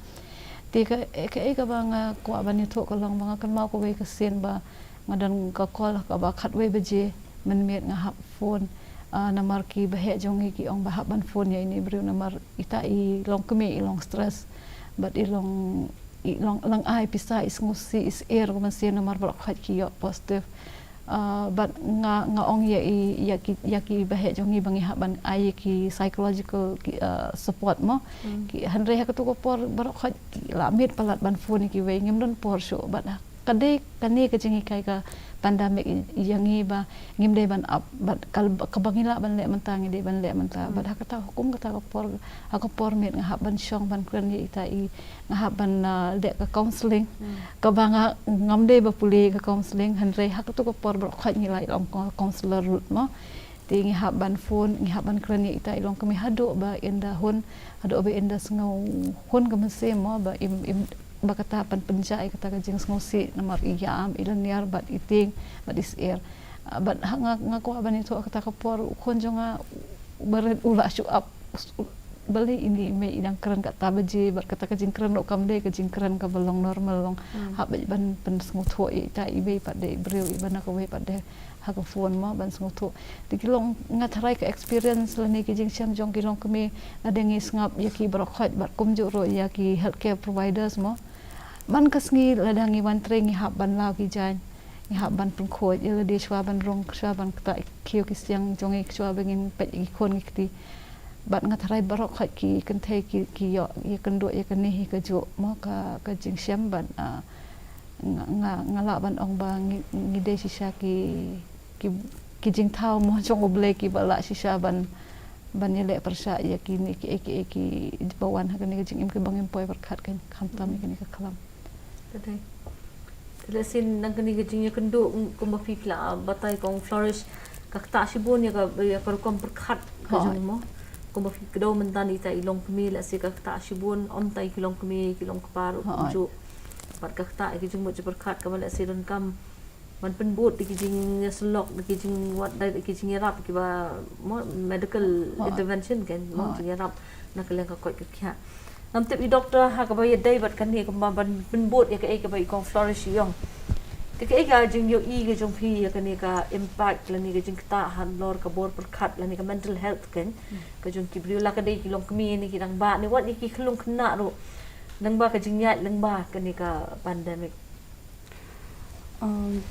Te ka, kaei kaba nga kwah ban ïathuh ka long ba nga kynmaw kawei ka sien ba nga don ka call ha kaba khatwei baje mynmiet, nga hap phone. Ah, namar kiba heh jong ngi ki ong ba hap ban phone ïa ine i briew namar ita i longkmie i long stress bad i long, i long, long ai pisa, i sngewsih, i syier kumne namar baroh khoit ki ïoh positive. Ah, bad nga, nga ong ïa i, ïa ki, ïa kiba heh jong ngi ba ngi hap ban ai ïa ki psychological ki, ah, support mo. Ki, hynrei ha katu ka por baroh khoit ki la miet palat ban phone ïa kiwei, ngim don por shuh. Bad ha, ka dei kane ka jinghikai ka pandemic ïa ngi ba ngim dei ban ap, bad kaba ngi lah ban leh mynta ngi dei ban leh mynta. Bad ha kata, ha kum kata ka por, ha ka por miet nga hap ban shong ban kren ïa ita i, nga hap ban, ah, leh ka counselling. Kaba nga, ngam dei ba pule ka counselling, hynrei ha katu ka por baroh khoit ngi la ong ka counselor ruh mo. Te ngi hap ban phone, ngi hap ban kren ïa ita i longkmie haduh ba ynda hun, haduh ba ynda sngew hun ka mynsiem mo, ba im, im, ba kata ban pynjah ïa kata ka jingsngewsih namar i ïam, i lyniar bad i tieng bad i syier. Ah, bad ha nga, nga kwah ban ïathuh kata ka por u khun jong nga u barit u la shu ap. Balei ini i mei i dang kren katta baje, bad kata ka jingkren ruh kam dei ka jingkren kaba long normal, long hap beit ban pynsngewthuh ïa ita i mei pat de, i briew i ba na kawei pat de ha ka phone mo, ban sngewthuh. Te ki long, nga tharai ka experience lane ki jingshem jong ki longkmie, lada ngi sngap ïa ki baroh khoit bad kumjuh ruh ïa ki healthcare providers mo. Man ka sngi lada ngi wan trei ngi hap ban law ki jaiñ, ngi hap ban pynkhuid ïa lade shuwa ban rung, shuwa ban ktah ki khiew ki siang jong ngi, shuwa ba ngin peit ïa ki khun ki kti. Bad nga tharai baroh khoit ki kynthei ki, ki ïoh ïakynduh ïa kane hi kajuh mo, ka, ka jingshem, bad, ah, nga, nga, nga lah ban ong ba ngi, ngi dei shisha ki, ki, ki jingthaw mo jong U Blei kiba lah shisha ban, ban ïaleh pyrshah ïa kine kiei kiei kiba wan ha kane ka jingim kiba ngim poi pyrkhat, kan khamtam ïa kane ka khlam. Te dei. Te lehse nang kane ka jingïakynduh, mm, kumba phi la batai kong Flourish, ka ktah shibun ïa ka, ïa ka rukom pyrkhat ka jong mo. Kumba phi kdew mynta ïa ita i longkmie, lehse ka ktah shibun, ym tang ïa ki longkmie, ki longkpa ruh kumjuh. Bad ka ktah ïa ki jingmut jingpyrkhat kaba lehse donkam ban pynbud ïa ki jingïasyllok, ïa ki jingwad, ïa ki jingïarap kiba mo, medical intervention kan mo, jingïarap na ka liang ka koit ka khiah. Ngam tip i doktor ha kaba ïadei bad kane, kumba ban pynbud ïa kaei kaba i kong Flourish i ong. Te kaei ka jingïohi ka jong phi ïa kane ka impact lane ka jingktah halor ka bor pyrkhat lane ka mental health kan ka jong ki briew, la ka dei ki longkmie ne ki rangbah ne wat ïa ki khyllung khynnah ruh, lyngba ka jingïaid lyngba kane ka pandemic? Um,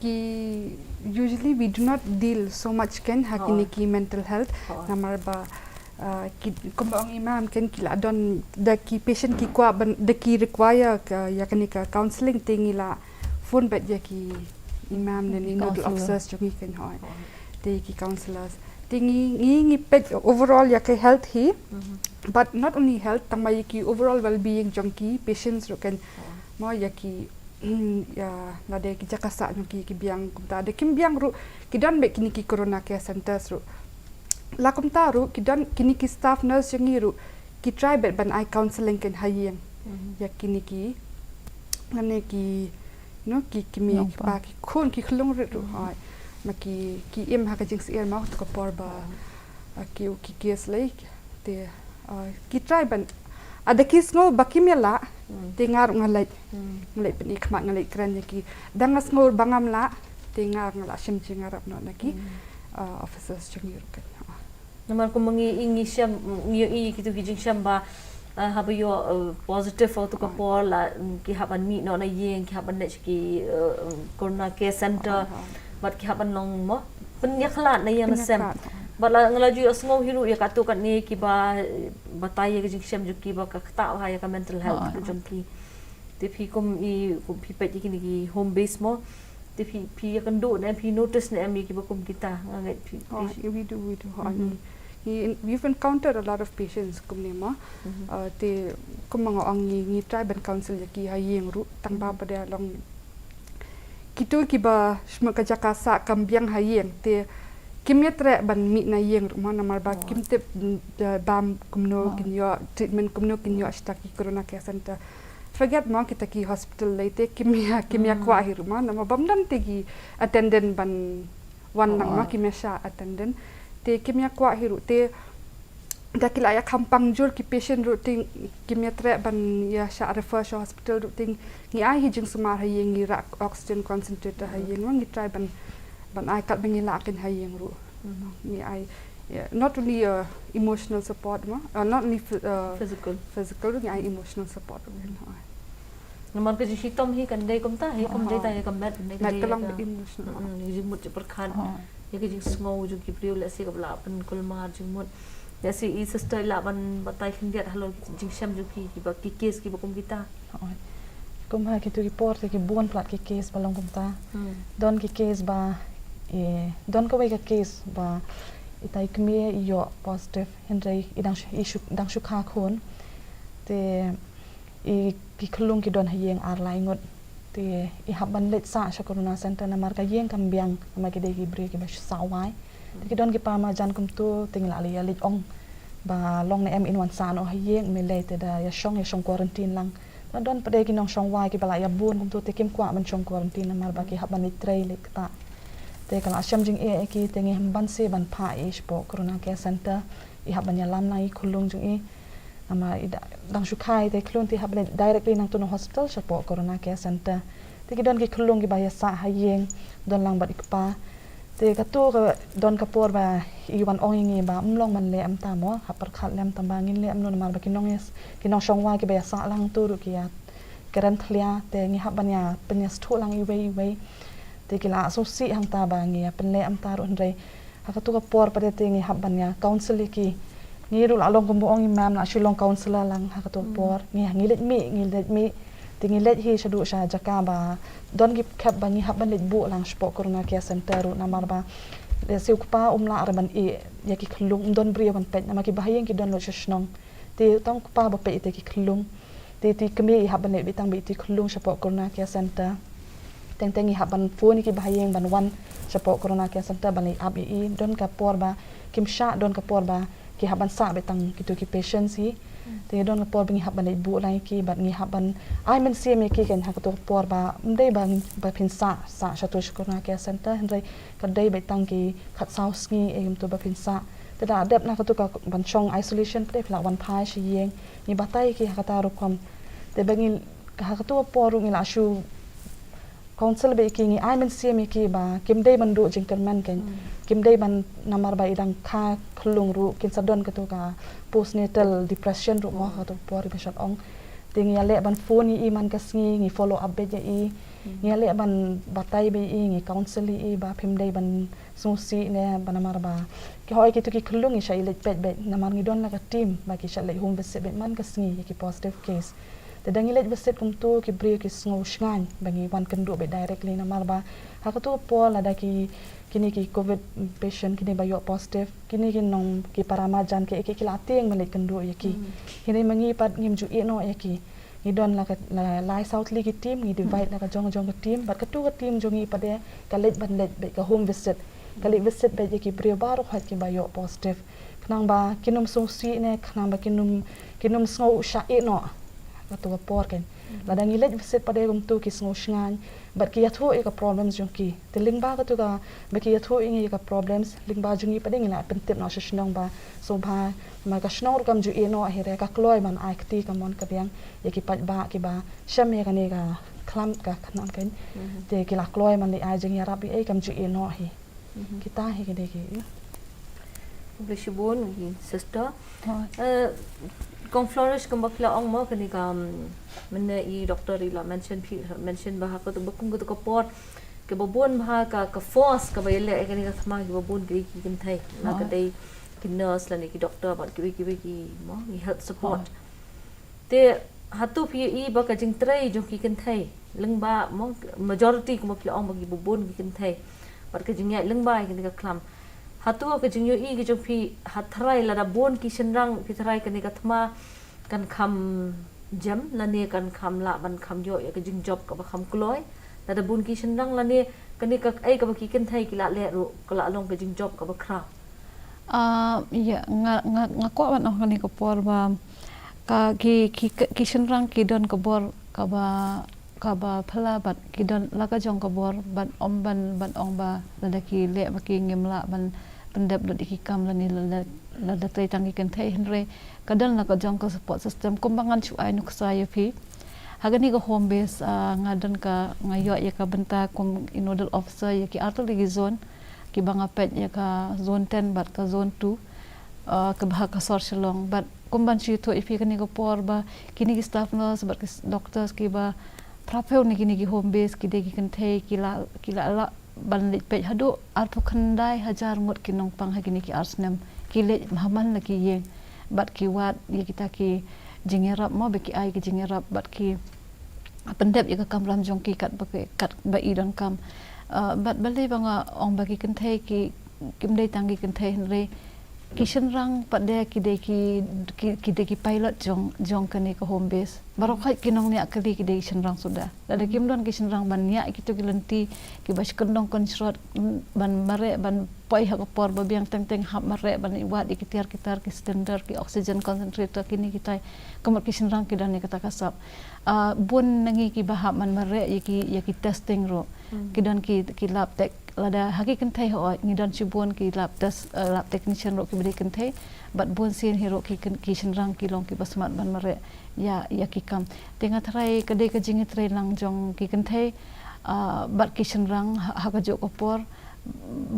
ki, usually we do not deal so much kan ha kine ki mental health. Namar ba, uh, ki, kumba ong i mam kan, ki la don da ki patient ki kwah ban, da ki require ka, ïa kane ka counselling, te ngi la phone beit ïa ki i mam ne nodal officers jong ngi kan, hooid. Te ki counselors. Te ngi, ngi, ngi peit overall ïa ka health hi. But not only health, tang ba ïa ki overall well-being jong ki patients ruh kan. Mo, ïa ki, ïa, lada ki jaka sah jong ki ki biang kumta. Da kim biang ruh, ki don beit kine ki Corona Care Centres ruh. La kumta ruh, ki don kine ki staff nurse jong ngi ruh, ki try beit ban ai counselling kan ha ïing. Ïa kine ki, lane ki, no, ki, ki mei, ki pa, ki khun, ki khyllung rit ruh, hooid. Ma ki, ki im ha ka jingsyier mo, kato ka por ba, ah, ki, ki case lei, te, ah, ki try ban, lada ki sngew ba kim ïalah, te nga ruh nga leit, nga leit pyni khmat, nga leit kren ïa ki. Da nga sngew ba ngam lah, te nga, nga la shim jingïarap noh na ki, ah, officers jong ngi ruh kan. Namar kumba ngi, ngi shem, ngi ïohi kito ki jingshem ba, ah, haba ïoh, ah, positive ha kato ka por la, mm, ki hap ban mih noh na ïing, ki hap ban leit sha ki, ah, mm, Corona Care Centre. Bad ki hap ban long mo, pynïakhlad na ïing na sem. Bad la nga la ju ïohsngew hi ruh ïa katto katne kiba, eh, batai ïa ka jingshem jong ki ba ka ktah bha ïa ka mental health ka jong ki. Te phi kum i, kum phi peit ïa kine ki home base mo, te phi, phi ïakynduh ne em, phi notice ne em ïa kiba kum kita? Nga ngeit phi, phi, we do, we do. Hooid, ngi, we've encountered a lot of patients kumne mo. Uh, te kumba nga ong, ngi, ngi try ban counsel ïa ki ha ïing ruh, tang ba pat de long kito kiba shmut ka jaka sah kam biang ha ïing, te kim ïatreh ban mih na ïing ruh mo, namar ba kim tip, mm, da bam kumno kin ïoh treatment, kumno kin ïoh sha kita ki Corona Care Centre. Forget mo kita ki hospital lei, te kim ïa, kim ïa kwah hi ruh mo, namar bym don te ki attendant ban wan lang mo, kim ïa shah attendant. Te kim ïa kwah hi ruh, te da ki la ïa kham pang jur ki patient ruh, te kim ïatreh ban ïa shah refer sha hospital ruh, te ngi ai hi jingsumar ha ïing, ngi rah oxygen concentrator ha ïing mo, ngi try ban, ban ai katba ngi lah kan ha ïing ruh. Ngi ai, yeah, not only, uh, emotional support mo, uh, not only phy-, uh, physical, ngi ai emotional support ruh. Namar ka jingshitom hi kan dei kumta hi, kam dei tang ïa ka met, ka met ka long emotional. Ïa ka jingmut jingpyrkhat, ïa ka jingsngew jong ki briew, lehse kaba la pynkulmar jingmut. Lehse i sister i lah ban batai khyndiat halor ki jingshem jong ki, kiba, ki case kiba kum kita. Kum ha kito ki por te ki bun palat ki case ba long kumta. Don ki case ba, eh, don kawei ka case ba itai i kmie i ïoh positive, hynrei i dang shu, i shu, dang shu kha khun. Te i, ki khyllung ki don ha ïing ar lai ngut. Te i hap ban leit sah sha Corona Centre namar ka ïing kam biang, namar ki dei ki briew kiba shu sah wai. Te ki don ki pa marjan kumto, te ngi la leit ong ba long ne em in wan sah noh ha ïing, me lei te da ïa shong, ïa shong quarantine lang. Te don pat de ki nongshong wai kiba la ïa bun kumto, te kim kwah ban shong quarantine namar ba ki hap ban leit trei leit ktah. Te ka la shem jingeh ïa ki, te ngi hap ban sa ban phah ïa i shapoh Corona Care Centre. i hap ban ïalam lang i khunlung jong i. Namar i da-, dang shu kha i te khlun te i hap ban leit directly nangtu na hospital shapoh Corona Care Center. Te ki don ki khunlung kiba ïasah ha ïing, don lang bad i kpa. Te katu ka don ka por ba i wan ong ïa ngi ba ym long ban leh ym tang mo, hap pyrkhat lem tang ba ngin leh ym no namar ba ki nong ïas, ki nongshong wah kiba ïasah lang tu ruh ki ïa kren thlia, te ngi hap ban ïa pynïasnoh lang iwei iwei. Te ki la sngewsih hangta ba ngi ïa pynleh ym tang ruh, hynrei ha katu ka por pat te ngi hap ban ïa counsel ïa ki. Ngi ruh la long kumba ong i ma'am, la shu long counsellor lang ha katu ka por. Ngi, ngi leit mih, ngi leit mih. Te ngi leit hi shaduh sha jaka ba don ki khep ba ngi hap ban leit buh lang shapoh Corona Care Center ruh namar ba lehse u kpa um lah ruh ban ïeh ïa ki khunlung, ym don briew ban peit namar kiba ha ïing ki don lut sha shnong. Te tang u kpa ba peit ïa ki khunlung. Te, te kmie i hap ban leit beit tang beit ïa ki khunlung shapoh Corona Care Center. Teng teng i hap ban phone ïa kiba ha ïing ban wan shapoh Corona Care Center ban leit ap ïa i. Don ka por ba kim shah, don ka por ba ki hap ban sah beit tang kitu ki patients hi. Te don ka por ba ngi hap ban leit buh lang ïa ki bad ngi hap ban ai mynsiem ïa ki kein ha katu ka por ba ym dei ba, ba phin sah, sah shatu sha Corona Care Center, hynrei ka dei beit tang ki khatsaw sngi ei kumtu ba phin sah. Te da dep na katu ka ban shong isolation pat te phi la wan phai sha ïing. Ngi batai ïa ki ha kata rukom. Te ba ngi ha katu ka por ruh ngi la shu counsel beit ïa ki, ngi ai mynsiem ïa ki ba kim dei ban duh jingkyrmen kein. Kim dei ban namar ba i dang kha khunlung ruh kin sa don katu ka postnatal depression ruh mo ha katu ka por i ba shad ong. Te ngi ïaleh ban phone ïa i man ka sngi, ngi follow up beit ïa i. Ngi ïaleh ban batai beit ïa i, ngi counsel ïa i ba phim dei ban sngewsih ne ba namar ba ki hoi kitu ki khunlung ngi shah ïaleit peit beit namar ngi don la ka team ba ki shah leit home visit beit man ka sngi ïa ki positive case. Te da ngi leit visit kumtu ki briew ki sngew shngaiñ ba ngi wan kynduh beit directly namar ba ha katu ka por lada ki, kine ki covid patient kine ba ïoh positive, kine ki nong ki para marjan ki, ki, ki la tieng ban leit kynduh ïa ki. Hynrei ma ngi pat ngim ju ïeh noh ïa ki. Ngi don la ka, la, lai saw tylli ki team, ngi divide la ka jong jong ka team, bad katu ka team jong ngi pat de ka leit ban leit beit ka home visit. Ka leit visit beit ïa ki briew baroh hoi kiba ïoh positive. Khnang ba kin ym sngewsih ne khnang ba kin ym, kin ym sngew shah ïeh noh. Katu ka por kein. Lada ngi leit visit pat de kumtu ki sngew shngaiñ bad ki ïathuh ïa ka problems jong ki. Te lyngba katu ka, ba ki ïathuh ïa ngi ïa ka problems, lyngba jong ngi pat de ngi la pyntip noh sha shnong ba sngewbha, ma ka shnong ruh kam ju ïeh noh hi re, ka kloi ban ai kti kamon kadiang ïa ki paidbah kiba shem ïa kane ka khlam ka khnam kein. Te ki la kloi ban leit ai jingïarap ïa ei kam ju ïeh noh hi. Kita hi ki dei ki. Khublei shibun ki sister. Eh, Kong Flourish, kumba phi la ong mo kane ka, mm, mynne i doctor i la mention, phi mention ba ha katu ba kum katu ka por kiba bun bha ka, ka force kaba ïaleh ïa kane ka thma kiba bun ki dei ki kynthei. La ka dei ki nurse lane ki doctor bad kiwei kiwei ki mo ki health support. Te hato phi ïohi ba ka jingtrei jong ki kynthei lyngba mo, majority kumba phi la ong ba kiba bun ki kynthei bad ka jingïaid lyngba ïa kane ka khlam. Hato ka jingïohi ka jong phi ha tharai lada bun ki shynrang phi tharai kane ka thma kan kham jem lane kan kham lah ban kham ïoh ïa ka jingjop kaba kham kloi lada bun ki shynrang lane kane ka ei kaba ki kynthei ki la leh ruh ka la long ka jingjop kaba khraw. Ah, ïa, nga, nga, nga kwah ban ong kane ka por ba ka ki, ki, ki shynrang ki don ka bor kaba, kaba phylla bad ki don la ka jong ka bor bad ym ban, ban ong ba lada ki leh ba ki ngim lah ban pyndep lut ïa ki kam lane lada, lada trei tang ki kynthei, hynrei ka don la ka jong ka support system. Kumba ngan shu ai nuksa ïa phi ha kane ka home base, ah, nga don ka, nga ïoh ïa ka bynta kum i nodal officer ïa ki artylli ki zone kiba nga peit ïa ka zone ten bad ka zone two, ah, kaba ha ka sor Shillong. Bad kum ban shu ïathuh ïa phi kane ka por ba kine ki staff nurse bad ki s-, doctors kiba phra phew na kine ki home base ki dei ki kynthei, ki la, ki la lah ban leit peit haduh arphew khyndai hajar ngut ki nongpang ha kine ki ar snem. Ki leit ha man la ki ïing bad ki wad ïa kita ki jingïarap mo, ba ki ai ki jingïarap bad ki pyndep ïa ka kamram jong ki katba ki, katba i donkam. Ah, bad balei ba nga ong ba ki kynthei ki, kim dei tang ki kynthei, hynrei ki shynrang pat de ki dei ki, ki, ki dei ki pilot jong, jong kane ka home base. Baroh khoit ki nongñiah kali ki dei ki shynrang suda. Lada kim don ki shynrang ban ñiah ïa kito ki lynti kiba shu kyndong kynshrot, ban mareh, ban poi ha ka por ba biang, teng teng hap mareh ban wad ïa ki tiar ki tar, ki cylinder, ki oxygen concentrator, kine kitai. Ka mut ki shynrang ki don ïa kata ka sap. Ah, bun na ngi kiba hap ban mareh ïa ki, ïa ki testing ruh. Ki don ki, ki lab tech, Lada ha ki kynthei hooid ngi don shibun ki lab test, eh, lab technician ruh kiba dei kynthei, bad bun sien hi ruh ki kyn-, ki shynrang ki long kiba smat ban mareh ïa, ïa ki kam. Te nga tharai ka dei ka jingïatreilang jong ki kynthei, ah, bad ki shynrang ha, ha kajuh ka por,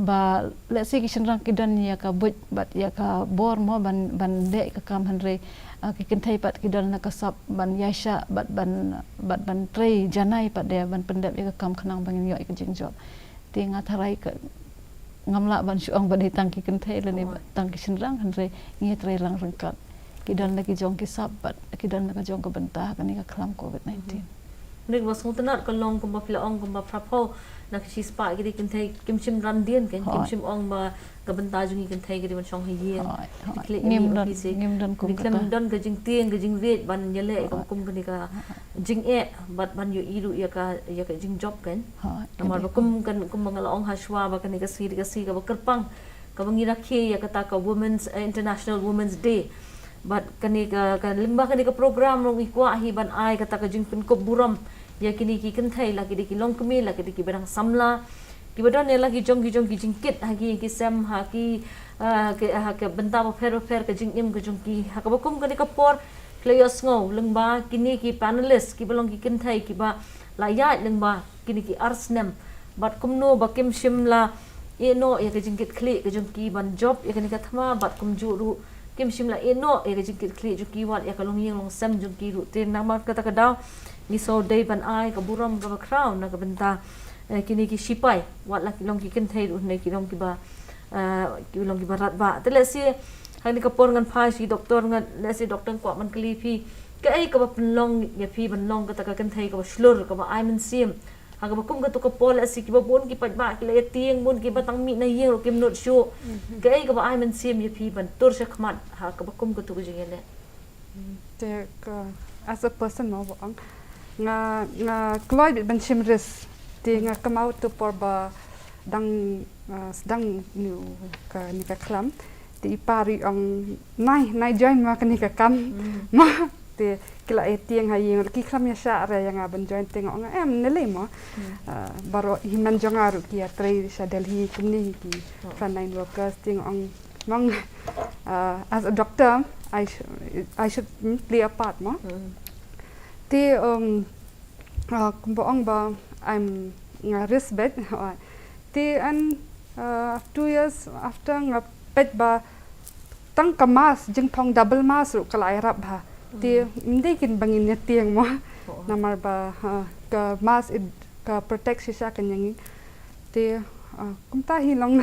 ba lehse ki shynrang ki don ïa ka buit bad ïa ka bor mo ban, ban leh ka kam, hynrei, ah, ki kynthei pat ki don la ka sap ban ïaishah bad ban, bad ban trei janai pat de ban pyndep ïa ka kam khnang ba ngin ïoh ïa ka jingjop. Te nga tharai ka, ngam lah ban shu ong ba dei tang ki kynthei lane ba tang ki shynrang, hynrei ngi treilang ryngkat. Ki don la ki jong ki sap bad ki don la ka jong ka bynta ha kane ka khlam covid nineteen. Nik ba sngewtynnat ka long kumba phi la ong kumba phraphew na ka shispah ki dei kynthei, kim shym ran dien kan, kim Hooid. shym ong ba ka bynta jong ngi kynthei ka dei ban shong ha ïing. Hooid, hooid. Ki leh Ngim ïa don, phi si. ngim don kum Ki khlem kata. don ka jingtieng ka jingriej ban ïaleh ka Hooid. kum kane ka jingeh bad ban ïohi ruh ïa ka, ïa ka jingjop kan. Hooid, Namar ka ba dei. kum kan, kumba nga la ong ha shuwa ba kane ka sngi dei ka sngi kaba kyrpang kaba ngi rakhe ïa kata ka Women's, eh, International Women's Day. Bad kane ka, ka lyngba kane ka program ruh ngi kwah hi ban ai kata ka jingpynkup burom ïa kine ki kynthei, la ki dei ki longkmie, la ki dei kiba dang samla, kiba don ïa la ki jong ki jong ki jingkit ha ki, ki sem, ha ki, ah, ki, ha ki bynta bapher bapher ka jingim ka jong ki. Ha kaba kum kane ka por phi la ïohsngew lyngba kine ki panelist kiba long ki kynthei kiba la ïaid lyngba kine ki ar snem. Bad kumno ba kim shym la ïeh noh ïa ka jingkitkhlieh ka jong ki ban jop ïa kane ka thma, bad kumjuh ruh kim shym la ïeh noh ïa ka jingkitkhlieh jong ki wat ïa ka longïing longsem jong ki ruh. Te namar kata ka daw ngi shu dei ban ai ka burom kaba khraw na ka bynta, eh, kine ki shipai, wat la ki long ki kynthei ruh ne ki long kiba, eh, ki long kiba radbah. Te lehse ha kane ka por ngan phai sha ki doktor, ngan, lehse doktor kwah ban kylli phi, kaei kaba pynlong ïa phi ban long kata ka kynthei kaba shlur, kaba ai mynsiem ha kaba kum katu ka por, lehse kiba bun ki paidbah ki la ïatieng, bun kiba tang mih na ïing ruh kim nud shuh. Kaei kaba ai mynsiem ïa phi ban tur shakhmat ha kaba kum katu ka jingïaleh? Te ka, as a person mo ba ong, nga, nga kloi beit ban shim risk. Te nga kynmaw tu por ba dang, ah, sdang ïa kane ka khlam. Te i pa ruh i ong, nai, nai join mo kane ka kam. Mo, te ki la ïatieng ha ïing, ki khlam ïa shah re ïa nga ban join, te nga ong em ne lei mo. Ah, baroh hynmen jong nga ruh ki ïatrei sha Delhi kumne hi ki frontline workers, te nga ong, mong, ah, as a doctor I sh-, I should, mm, play a part mo. Te, um, ah, kumba ong ba I'm, nga risk beit. Te and, ah, two years after nga peit ba tang ka mask, jingpang double mask ruh ka la ïarap bha. Te ym dei kin ba ngin ïatieng mo. Namar ba, ah, ka mask it, ka protect shisha ka ïa ngi. Te, ah, kumta hi long.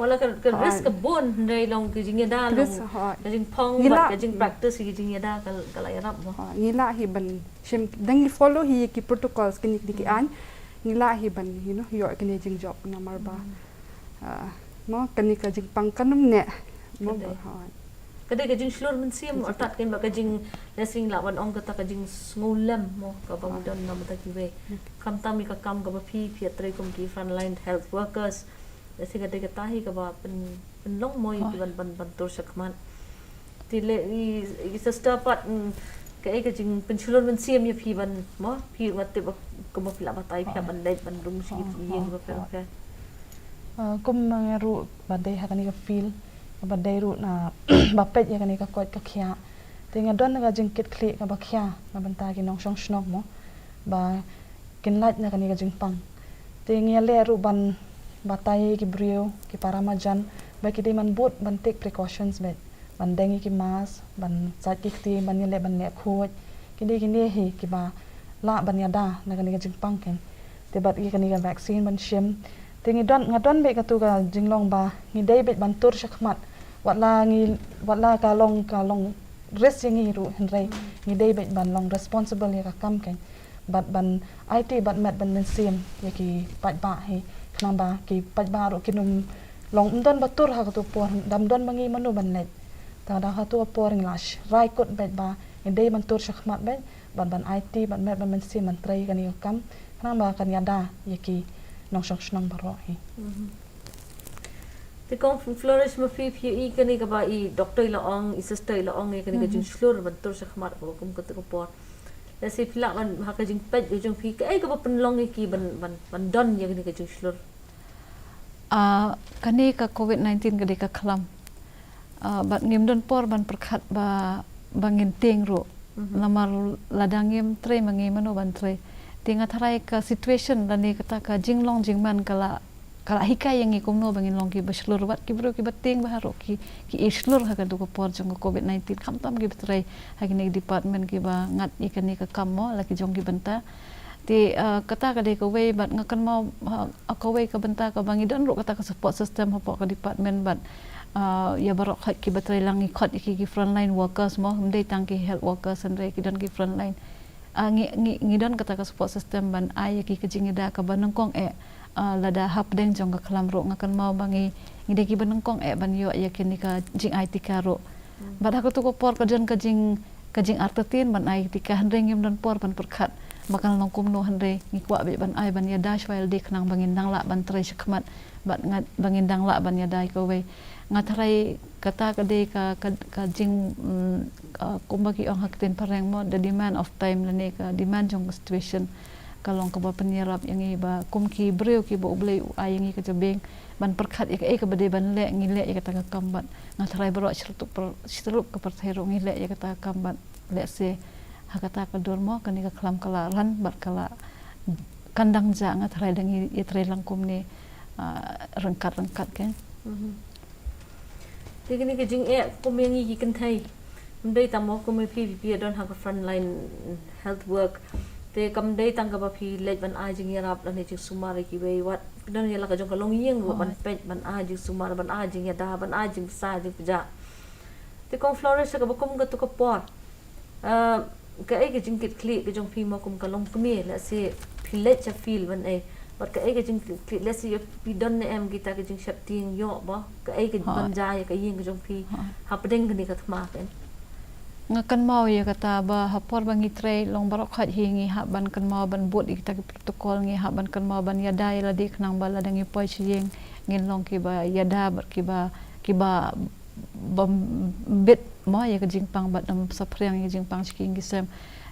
Wat la ka, ka risk ka bun, hynrei long ka jingïada long, ka jingpang bad ka jingpractice ka jingïada ka, ka la ïarap mo. Ah, ngi lah hi ban shim, dang ngi follow hi ki protocols kine ki, ki aiñ. Ngi lah hi ban, you know, ïoh kine jingjop namar ba, ah, mo kane ka jingpang kan ym neh. Mo ba, hooid. Ka dei ka jingshlur mynsiem, artat kan ba ka jing, lehse lah ban ong kata ka jingsngewlem mo kaba ngi don na bynta kiwei. Khamtam ïa ka kam kaba phi, phi ïatrei kum ki frontline health workers. Lehse ka dei kata hi kaba pyn, pynlong mo ïa ki ban, ban, ban tur shakhmat. Te lei i, i sister pat, mm, kaei ka jingpynshlur mynsiem ïa phi ban mo, phi wat te ba, kumba phi la batai phi ban leit ban rung sha ki ïing bapher bapher. Ah, kum nga ruh ba dei ha kane ka field, ba dei ruh na ba peit ïa kane ka koit ka khiah. Te nga don ka jingkitkhlieh kaba khia na bynta ki nongshong shnong mo, ba kin lait na kane ka jingpang. Te ngi ïaleh ruh ban batai ki briew, ki para marjan, ba ki dei ban bud ban take precautions beit. Ban deng ïa ki mask, ban sait ki kti, ban ïaleh ban leh khuid. Kine, kine hi kiba lah ban ïada na kane ka jingpang kan. Te bad ïa kane ka vaccine ban shim. Te ngi don, nga don beit katu ka jinglong ba ngi dei beit ban tur shakhmat. Wat la ngi, wat la ka long, ka long risk ïa ngi ruh, hynrei ngi dei beit ban long responsible ïa ka kam kan. Bad ban aiti bad met ban mynsiem ïa ki paidbah hi. Khnang ba ki paidbah ruh kin ym long, ym don ba tur ha katu por, dang ym don ba ngi mano ban leit. Te da ha katu por ngi la sh-, rai kut beit ba ngi dei ban tur shakhmat beit, bad ban aiti bad met ban mynsiem ban trei kane ka kam. Khnang ba kan ïada ïa ki nongshong shnong baroh hi. Te kong Flourish, ma phi, phi ïohi kane kaba i doktor i la ong, i sister i la ong ïa kane ka jingshlur ban tur shakhmat kaba kum katu ka por. Lehse phi lah ban, ha ka jingpeit ka jong phi, kaei kaba pynlong ïa ki ban, ban, ban don ïa kane ka jingshlur? Ah, kane ka covid nineteen ka dei ka khlam. Ah, bad ngim don por ban pyrkhat ba, ba ngin tieng ruh. Mhm. Namar lada ngim trei ma ngi mano ban trei. Te nga tharai ka situation lane kata ka jinglong jingman ka la, ka la hikai ïa ngi kumno ba ngin long kiba shlur, bad ki briew kiba tieng bha ruh ki, ki ïa shlur ha katu ka por jong ka covid nineteen, khamtam kiba trei ha kine ki department kiba ngat ïa kane ka kam mo, la ki jong ki bynta. Te, ah, kata ka dei kawei, bad nga kynmaw, ah, kawei ka bynta kaba ngi don ruh kata ka support system hapoh ka department, bad, ah, ïa baroh khoit kiba trei lang, ngi khot ïa ki, ki frontline workers mo, ym dei tang ki health workers, hynrei ki don ki frontline. Ah, ngi, ngi, ngi don kata ka support system ban ai ïa ki ka jingïada kaba nyngkong eh, ah, lada hapdeng jong ka khlam ruh. Nga kynmaw ba ngi, ngi dei kiba nyngkong eh ban ïoh ïa kine ka jingai tika ruh. Hmm. Bad ha katu ka por ka don ka jing, ka jingartatien ban ai tika, hynrei ngim don por ban pyrkhat ba kan long kumno, hynrei ngi kwah beit ban ai ban ïada shwa ïalade khnang ba ngin dang lah ban trei shakhmat, bad nga, ba ngin dang lah ban ïada ïa kawei. Nga tharai kata ka dei ka, ka, ka jing, mm, ah, kumba ki ong ha ka ktien phareng mo, the demand of time, lane ka demand jong ka situation ka long kaba pynïarap ïa ngi ba kum ki briew kiba U Blei u ai ïa ngi ka jabieng ban pyrkhat ïa kaei kaba dei ban leh, ngi leh ïa kata ka kam, bad nga tharai baroh shi ruh, shi ruh ka pyrthei ruh ngi leh ïa kata ka kam, bad lehse ha kata ka dur mo kane ka khlam ka la ran bad ka la, kan dang jah, nga tharai da ngi ïatrei lang kumne, ah, ryngkat ryngkat, kan. Mhm. Te kane ka jingeh kum ïa ngi ki kynthei, ym dei tang mo kum ïa phi, phi, phi don ha ka frontline health work. Te kam dei tang kaba phi leit ban ai jingïarap lane jingsumar ïa kiwei, wat don ïa la ka jong ka longïing ruh, ban peit, ban ai jingsumar, ban ai jingïada, ban ai jingbsa jingpjah. Te kong Flores, ha kaba kum katu ka por, ah, kaei ka jingkitkhlieh ka jong phi mo kum ka longkmie, lehse phi leit sha field ban ei, bad kaei ka jingkitkhlieh, lehse ïa phi don ne em kita ka jingsheptieng ïoh ba kaei ka ban jia ïa ka ïing ka jong phi hapdeng kane ka thma, kan? Nga kynmaw ïa kata ba ha por ba ngi trei long baroh khoit hi ngi hap ban kynmaw ban bud ïa kita ki protocol, ngi hap ban kynmaw ban ïada ïalade khnang ba lada ngi poi sha ïing ngin long kiba ïada bad kiba, kiba bym bit mo ïa ka jingpang bad ym saphriang ïa ka jingpang sha ki ïing ki sem.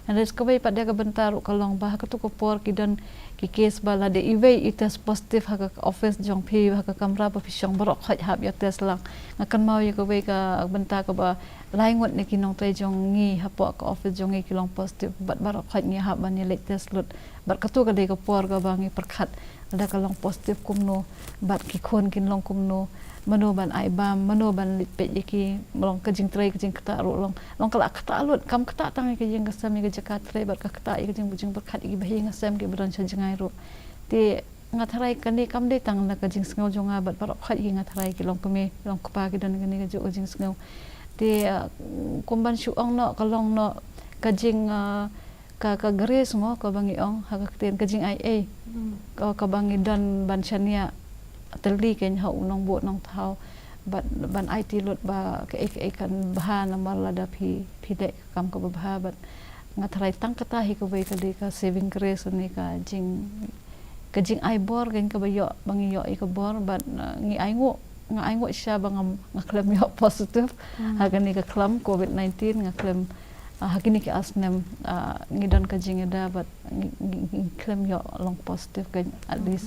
Hynrei sa kawei pat de ka bynta ruh ka long ba ha katu ka por ki don ki case ba lada iwei i test positive ha ka office jong phi, ha ka kamra ba phi shong, baroh khoit hap ïa test lang. Nga kynmaw ïa kawei ka bynta kaba lai ngut na ki nongtrei jong ngi hapoh ka office jong ngi ki long positive, bad baroh khoit ngi hap ban ïa leit test lut. Bad katu ka dei ka por kaba ngi pyrkhat lada ka long positive kumno, bad ki khun kin long kumno, mano ban ai bam, mano ban leit peit ïa ki, long ka jingtrei ka jingktah ruh long, long ka la ktah lut, kam ktah tang ïa ka ïing ka sem, ïa ka jaka trei, bad ka ktah ïa ka jing, jingpyrkhat ïa ki bahaïing hasem kiba don sha jngai ruh. Te nga tharai kane kam dei tang na ka jingsngew jong nga, bad baroh khoit hi nga tharai ki longkmie longkpa ki don kane ka juh ka jingsngew. Te, ah, kum ban shu ong noh, ka long noh ka jing, ah, ka, ka grace mo kaba ngi ong ha ka ktien, ka jingaiei. Hmm. Ka, kaba ngi don ban shaniah tylli kein ha u nongbuh nongthaw, ban, ban aiti lut ba kaei kaei kan bha namar lada phi, phi leh ka kam kaba bha, bad nga tharai tang kata hi kawei ka dei ka saving grace ne ka jing, ka jingai bor kein kaba ïoh, ba ngi ïoh ïa ka bor, bad, uh, ngi ainguh, nga ainguh shisha ba ngam, nga khlem ïoh positive ha kane ka khlam covid nineteen, nga khlem, ah, ha kine ki ar snem, ah, ngi don ka jingïada bad ngi, ngi, ngi khlem ïoh long positive, kan, at least.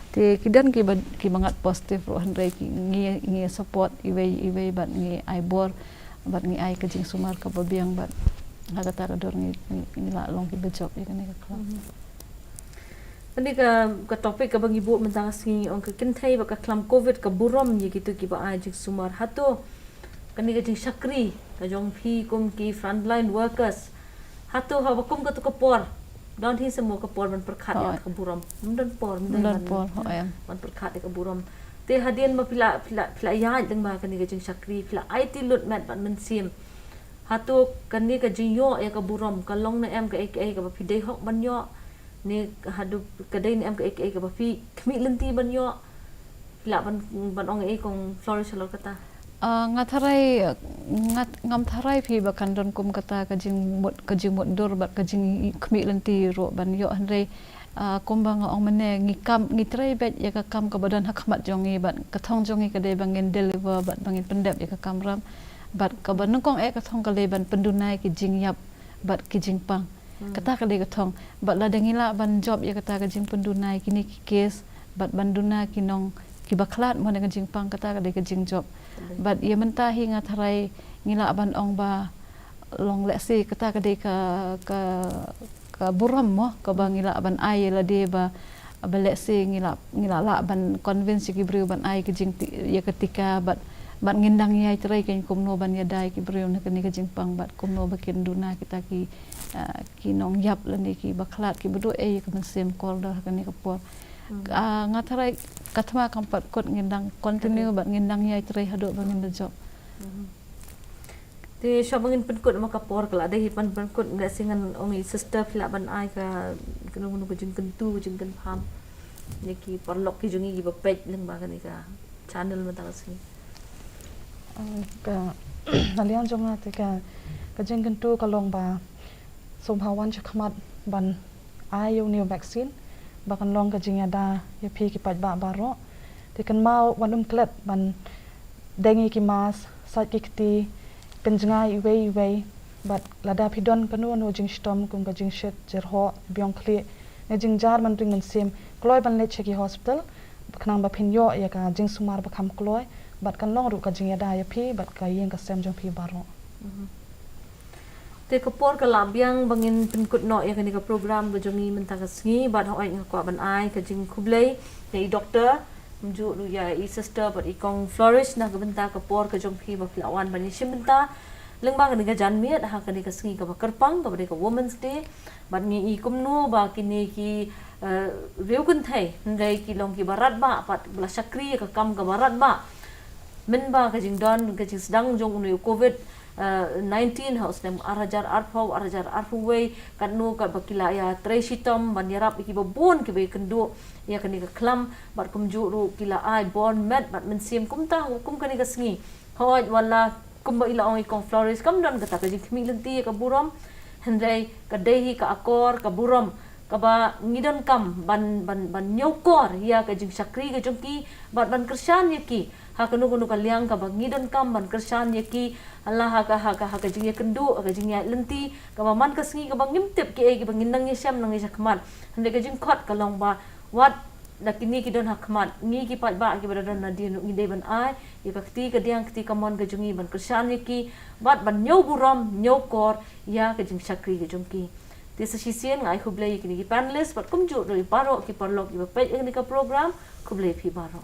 Te ki don kiba, kiba ngat positive ruh, hynrei ki, ngi, ngi support iwei iwei bad ngi ai bor bad ngi ai ka jingsumar kaba biang, bad ha kata ka dur ngi, ngi, ngi lah long kiba jop ïa kane ka khlam. Kane ka, ka topic kaba ngi buh mynta ka sngi, ong ka kynthei bad ka khlam covid ka burom ïa kito kiba ai jingsumar. Hato kane ka jingshakri ka jong phi kum ki frontline workers, hato haba kum katu ka por, don hi se mo ka por ban pyrkhat ïa ka burom? Ym don por, ym don por ban pyrkhat ïa ka burom. Te hadien ba phi la, phi la, phi la ïaid lyngba kane ka jingshakri, phi la aiti lut met bad mynsiem, hato kane ka jingïoh ïa ka burom ka long ne em kaei kaei kaba phi dei hok ban ïoh, ne haduh ka dei ne em kaei kaei kaba phi khmih lynti ban ïoh? Phi lah ban, ban ong ei, kong Flores, halor kata? Ah, nga tharai, nga, ngam tharai phi ba kan don kum kata ka jingmut, ka jingmutdur bad ka jingkhmih lynti ruh ban ïoh, hynrei, ah, kumba nga ong mynne, ngi kam, ngi trei beit ïa ka kam kaba don ha khmat jong ngi, bad ka thong jong ngi ka dei ba ngin deliver bad ba ngin pyndep ïa ka kamram. Bad kaba nyngkong eh ka thong ka dei ban pynduna ïa ki jingïap bad ki jingpang. Kata ka dei ka thong. Bad lada ngi lah ban jop ïa kata ka jingpynduna ïa kine ki case bad ban duna ki nong, kiba khlad mo na ka jingpang, kata ka dei ka jingjop. Bad ïa mynta hi nga tharai ngi lah ban ong ba long lehse kata ka dei ka, ka, ka burom mo kaba ngi lah ban ai ïa lade ba, ba lehse ngi lah, ngi lah lah ban convince ïa ki briew ban ai ka jingti-, ïa ka tika bad, bad ngin dang ïai trei kein kumno ban ïada ïa ki briew na kane ka jingpang bad kumno ba kin duna kita ki, ah, ki nongïap lane kiba khlad kiba duh ei ïa ka mynsiem kordor ha kane ka por. Ah, nga tharai ka thma kam pat kut, ngin dang continue bad ngin dang ïai trei haduh ba ngin da jop. Te shuwa ba ngin pynkut ma ka por ka la dei hi ban pynkut, lehse ngan ong i sister phi lah ban ai ka, kano kano ka jingkyntu, ka jingkynpham ïa ki paralok ki jong ngi kiba peit lyngba kane ka channel mynta ka sngi. Ah, ka, na liang jong nga te ka, ka jingkyntu ka long ba sngewbha wan shakhmat ban ai ïa une u vaccine ba kan long ka jingïada ïa phi ki paidbah baroh. Te kynmaw wat nym klet ban deng ïa ki mask, sait ki kti, pynjngai iwei iwei. Bad lada phi don kano kano jingshitom kum ka jingshit, jyrhoh, biang khlieh ne jingjar man ring mynsiem, kloi ban leit sha ki hospital khnang ba phin ïoh ïa ka jingsumar ba kham kloi bad kan long ruh ka jingïada ïa phi bad ka ïing ka sem jong phi baroh. Te ka por ka la biang ba ngin pynkut noh ïa kane ka program ka jong ngi mynta ka sngi, bad hooid nga kwah ban ai ka jingkhublei ïa i doktor, kumjuh ruh ïa i sister bad i kong Flourish na ka bynta ka por ka jong phi ba phi la wan ban ïashim bynta lyngba kane ka janmiet ha kane ka sngi kaba kyrpang kaba dei ka Women's Day. Bad ngi i kumno ba kine ki, eh, riew kynthei hynrei ki long kiba radbah bad ba la shakri ïa ka kam kaba radbah mynba ka jingdon ka jingsdang jong une u covid, eh, nineteen ha u snem ar hajar arphew, ar hajar arphew wei, katno katba ki la ïatrei shitom ban ïarap ïa kiba bun kiba ïakynduh ïa kane ka khlam, bad kumjuh ruh ki la ai bor met bad mynsiem kumta kum kane ka sngi. Hooid, wat la kumba i la ong i kong Flourish, kam don kata ka jingkhmih lynti ïa ka burom, hynrei ka dei hi ka akor ka burom kaba ngi donkam ban, ban, ban ñiewkor ïa ka jingshakri ka jong ki bad ban kyrshan ïa ki ha kano kano ka liang kaba ngi donkam ban kyrshan ïa ki. Hala ha ka, ha ka, ha ka jingïakynduh, ha ka jingïaid lynti kaba man ka sngi kaba ngim tip kiei kiba ngin nang ïashem nang ïashakhmat. Hynrei ka jingkhot ka long ba wat la kine ki don ha khmat, ngi ki paidbah kiba da don nadien ruh ngi dei ban ai ïa ka kti kadiang kti kamon ka jong ngi ban kyrshan ïa ki bad ban ñiew burom ñiew kor ïa ka jingshakri ka jong ki. Te sa shisien nga ai khublei ïa kine ki panelist bad kumjuh ruh ïa baroh ki paralok kiba peit ïa kane ka program, khublei ïa phi baroh.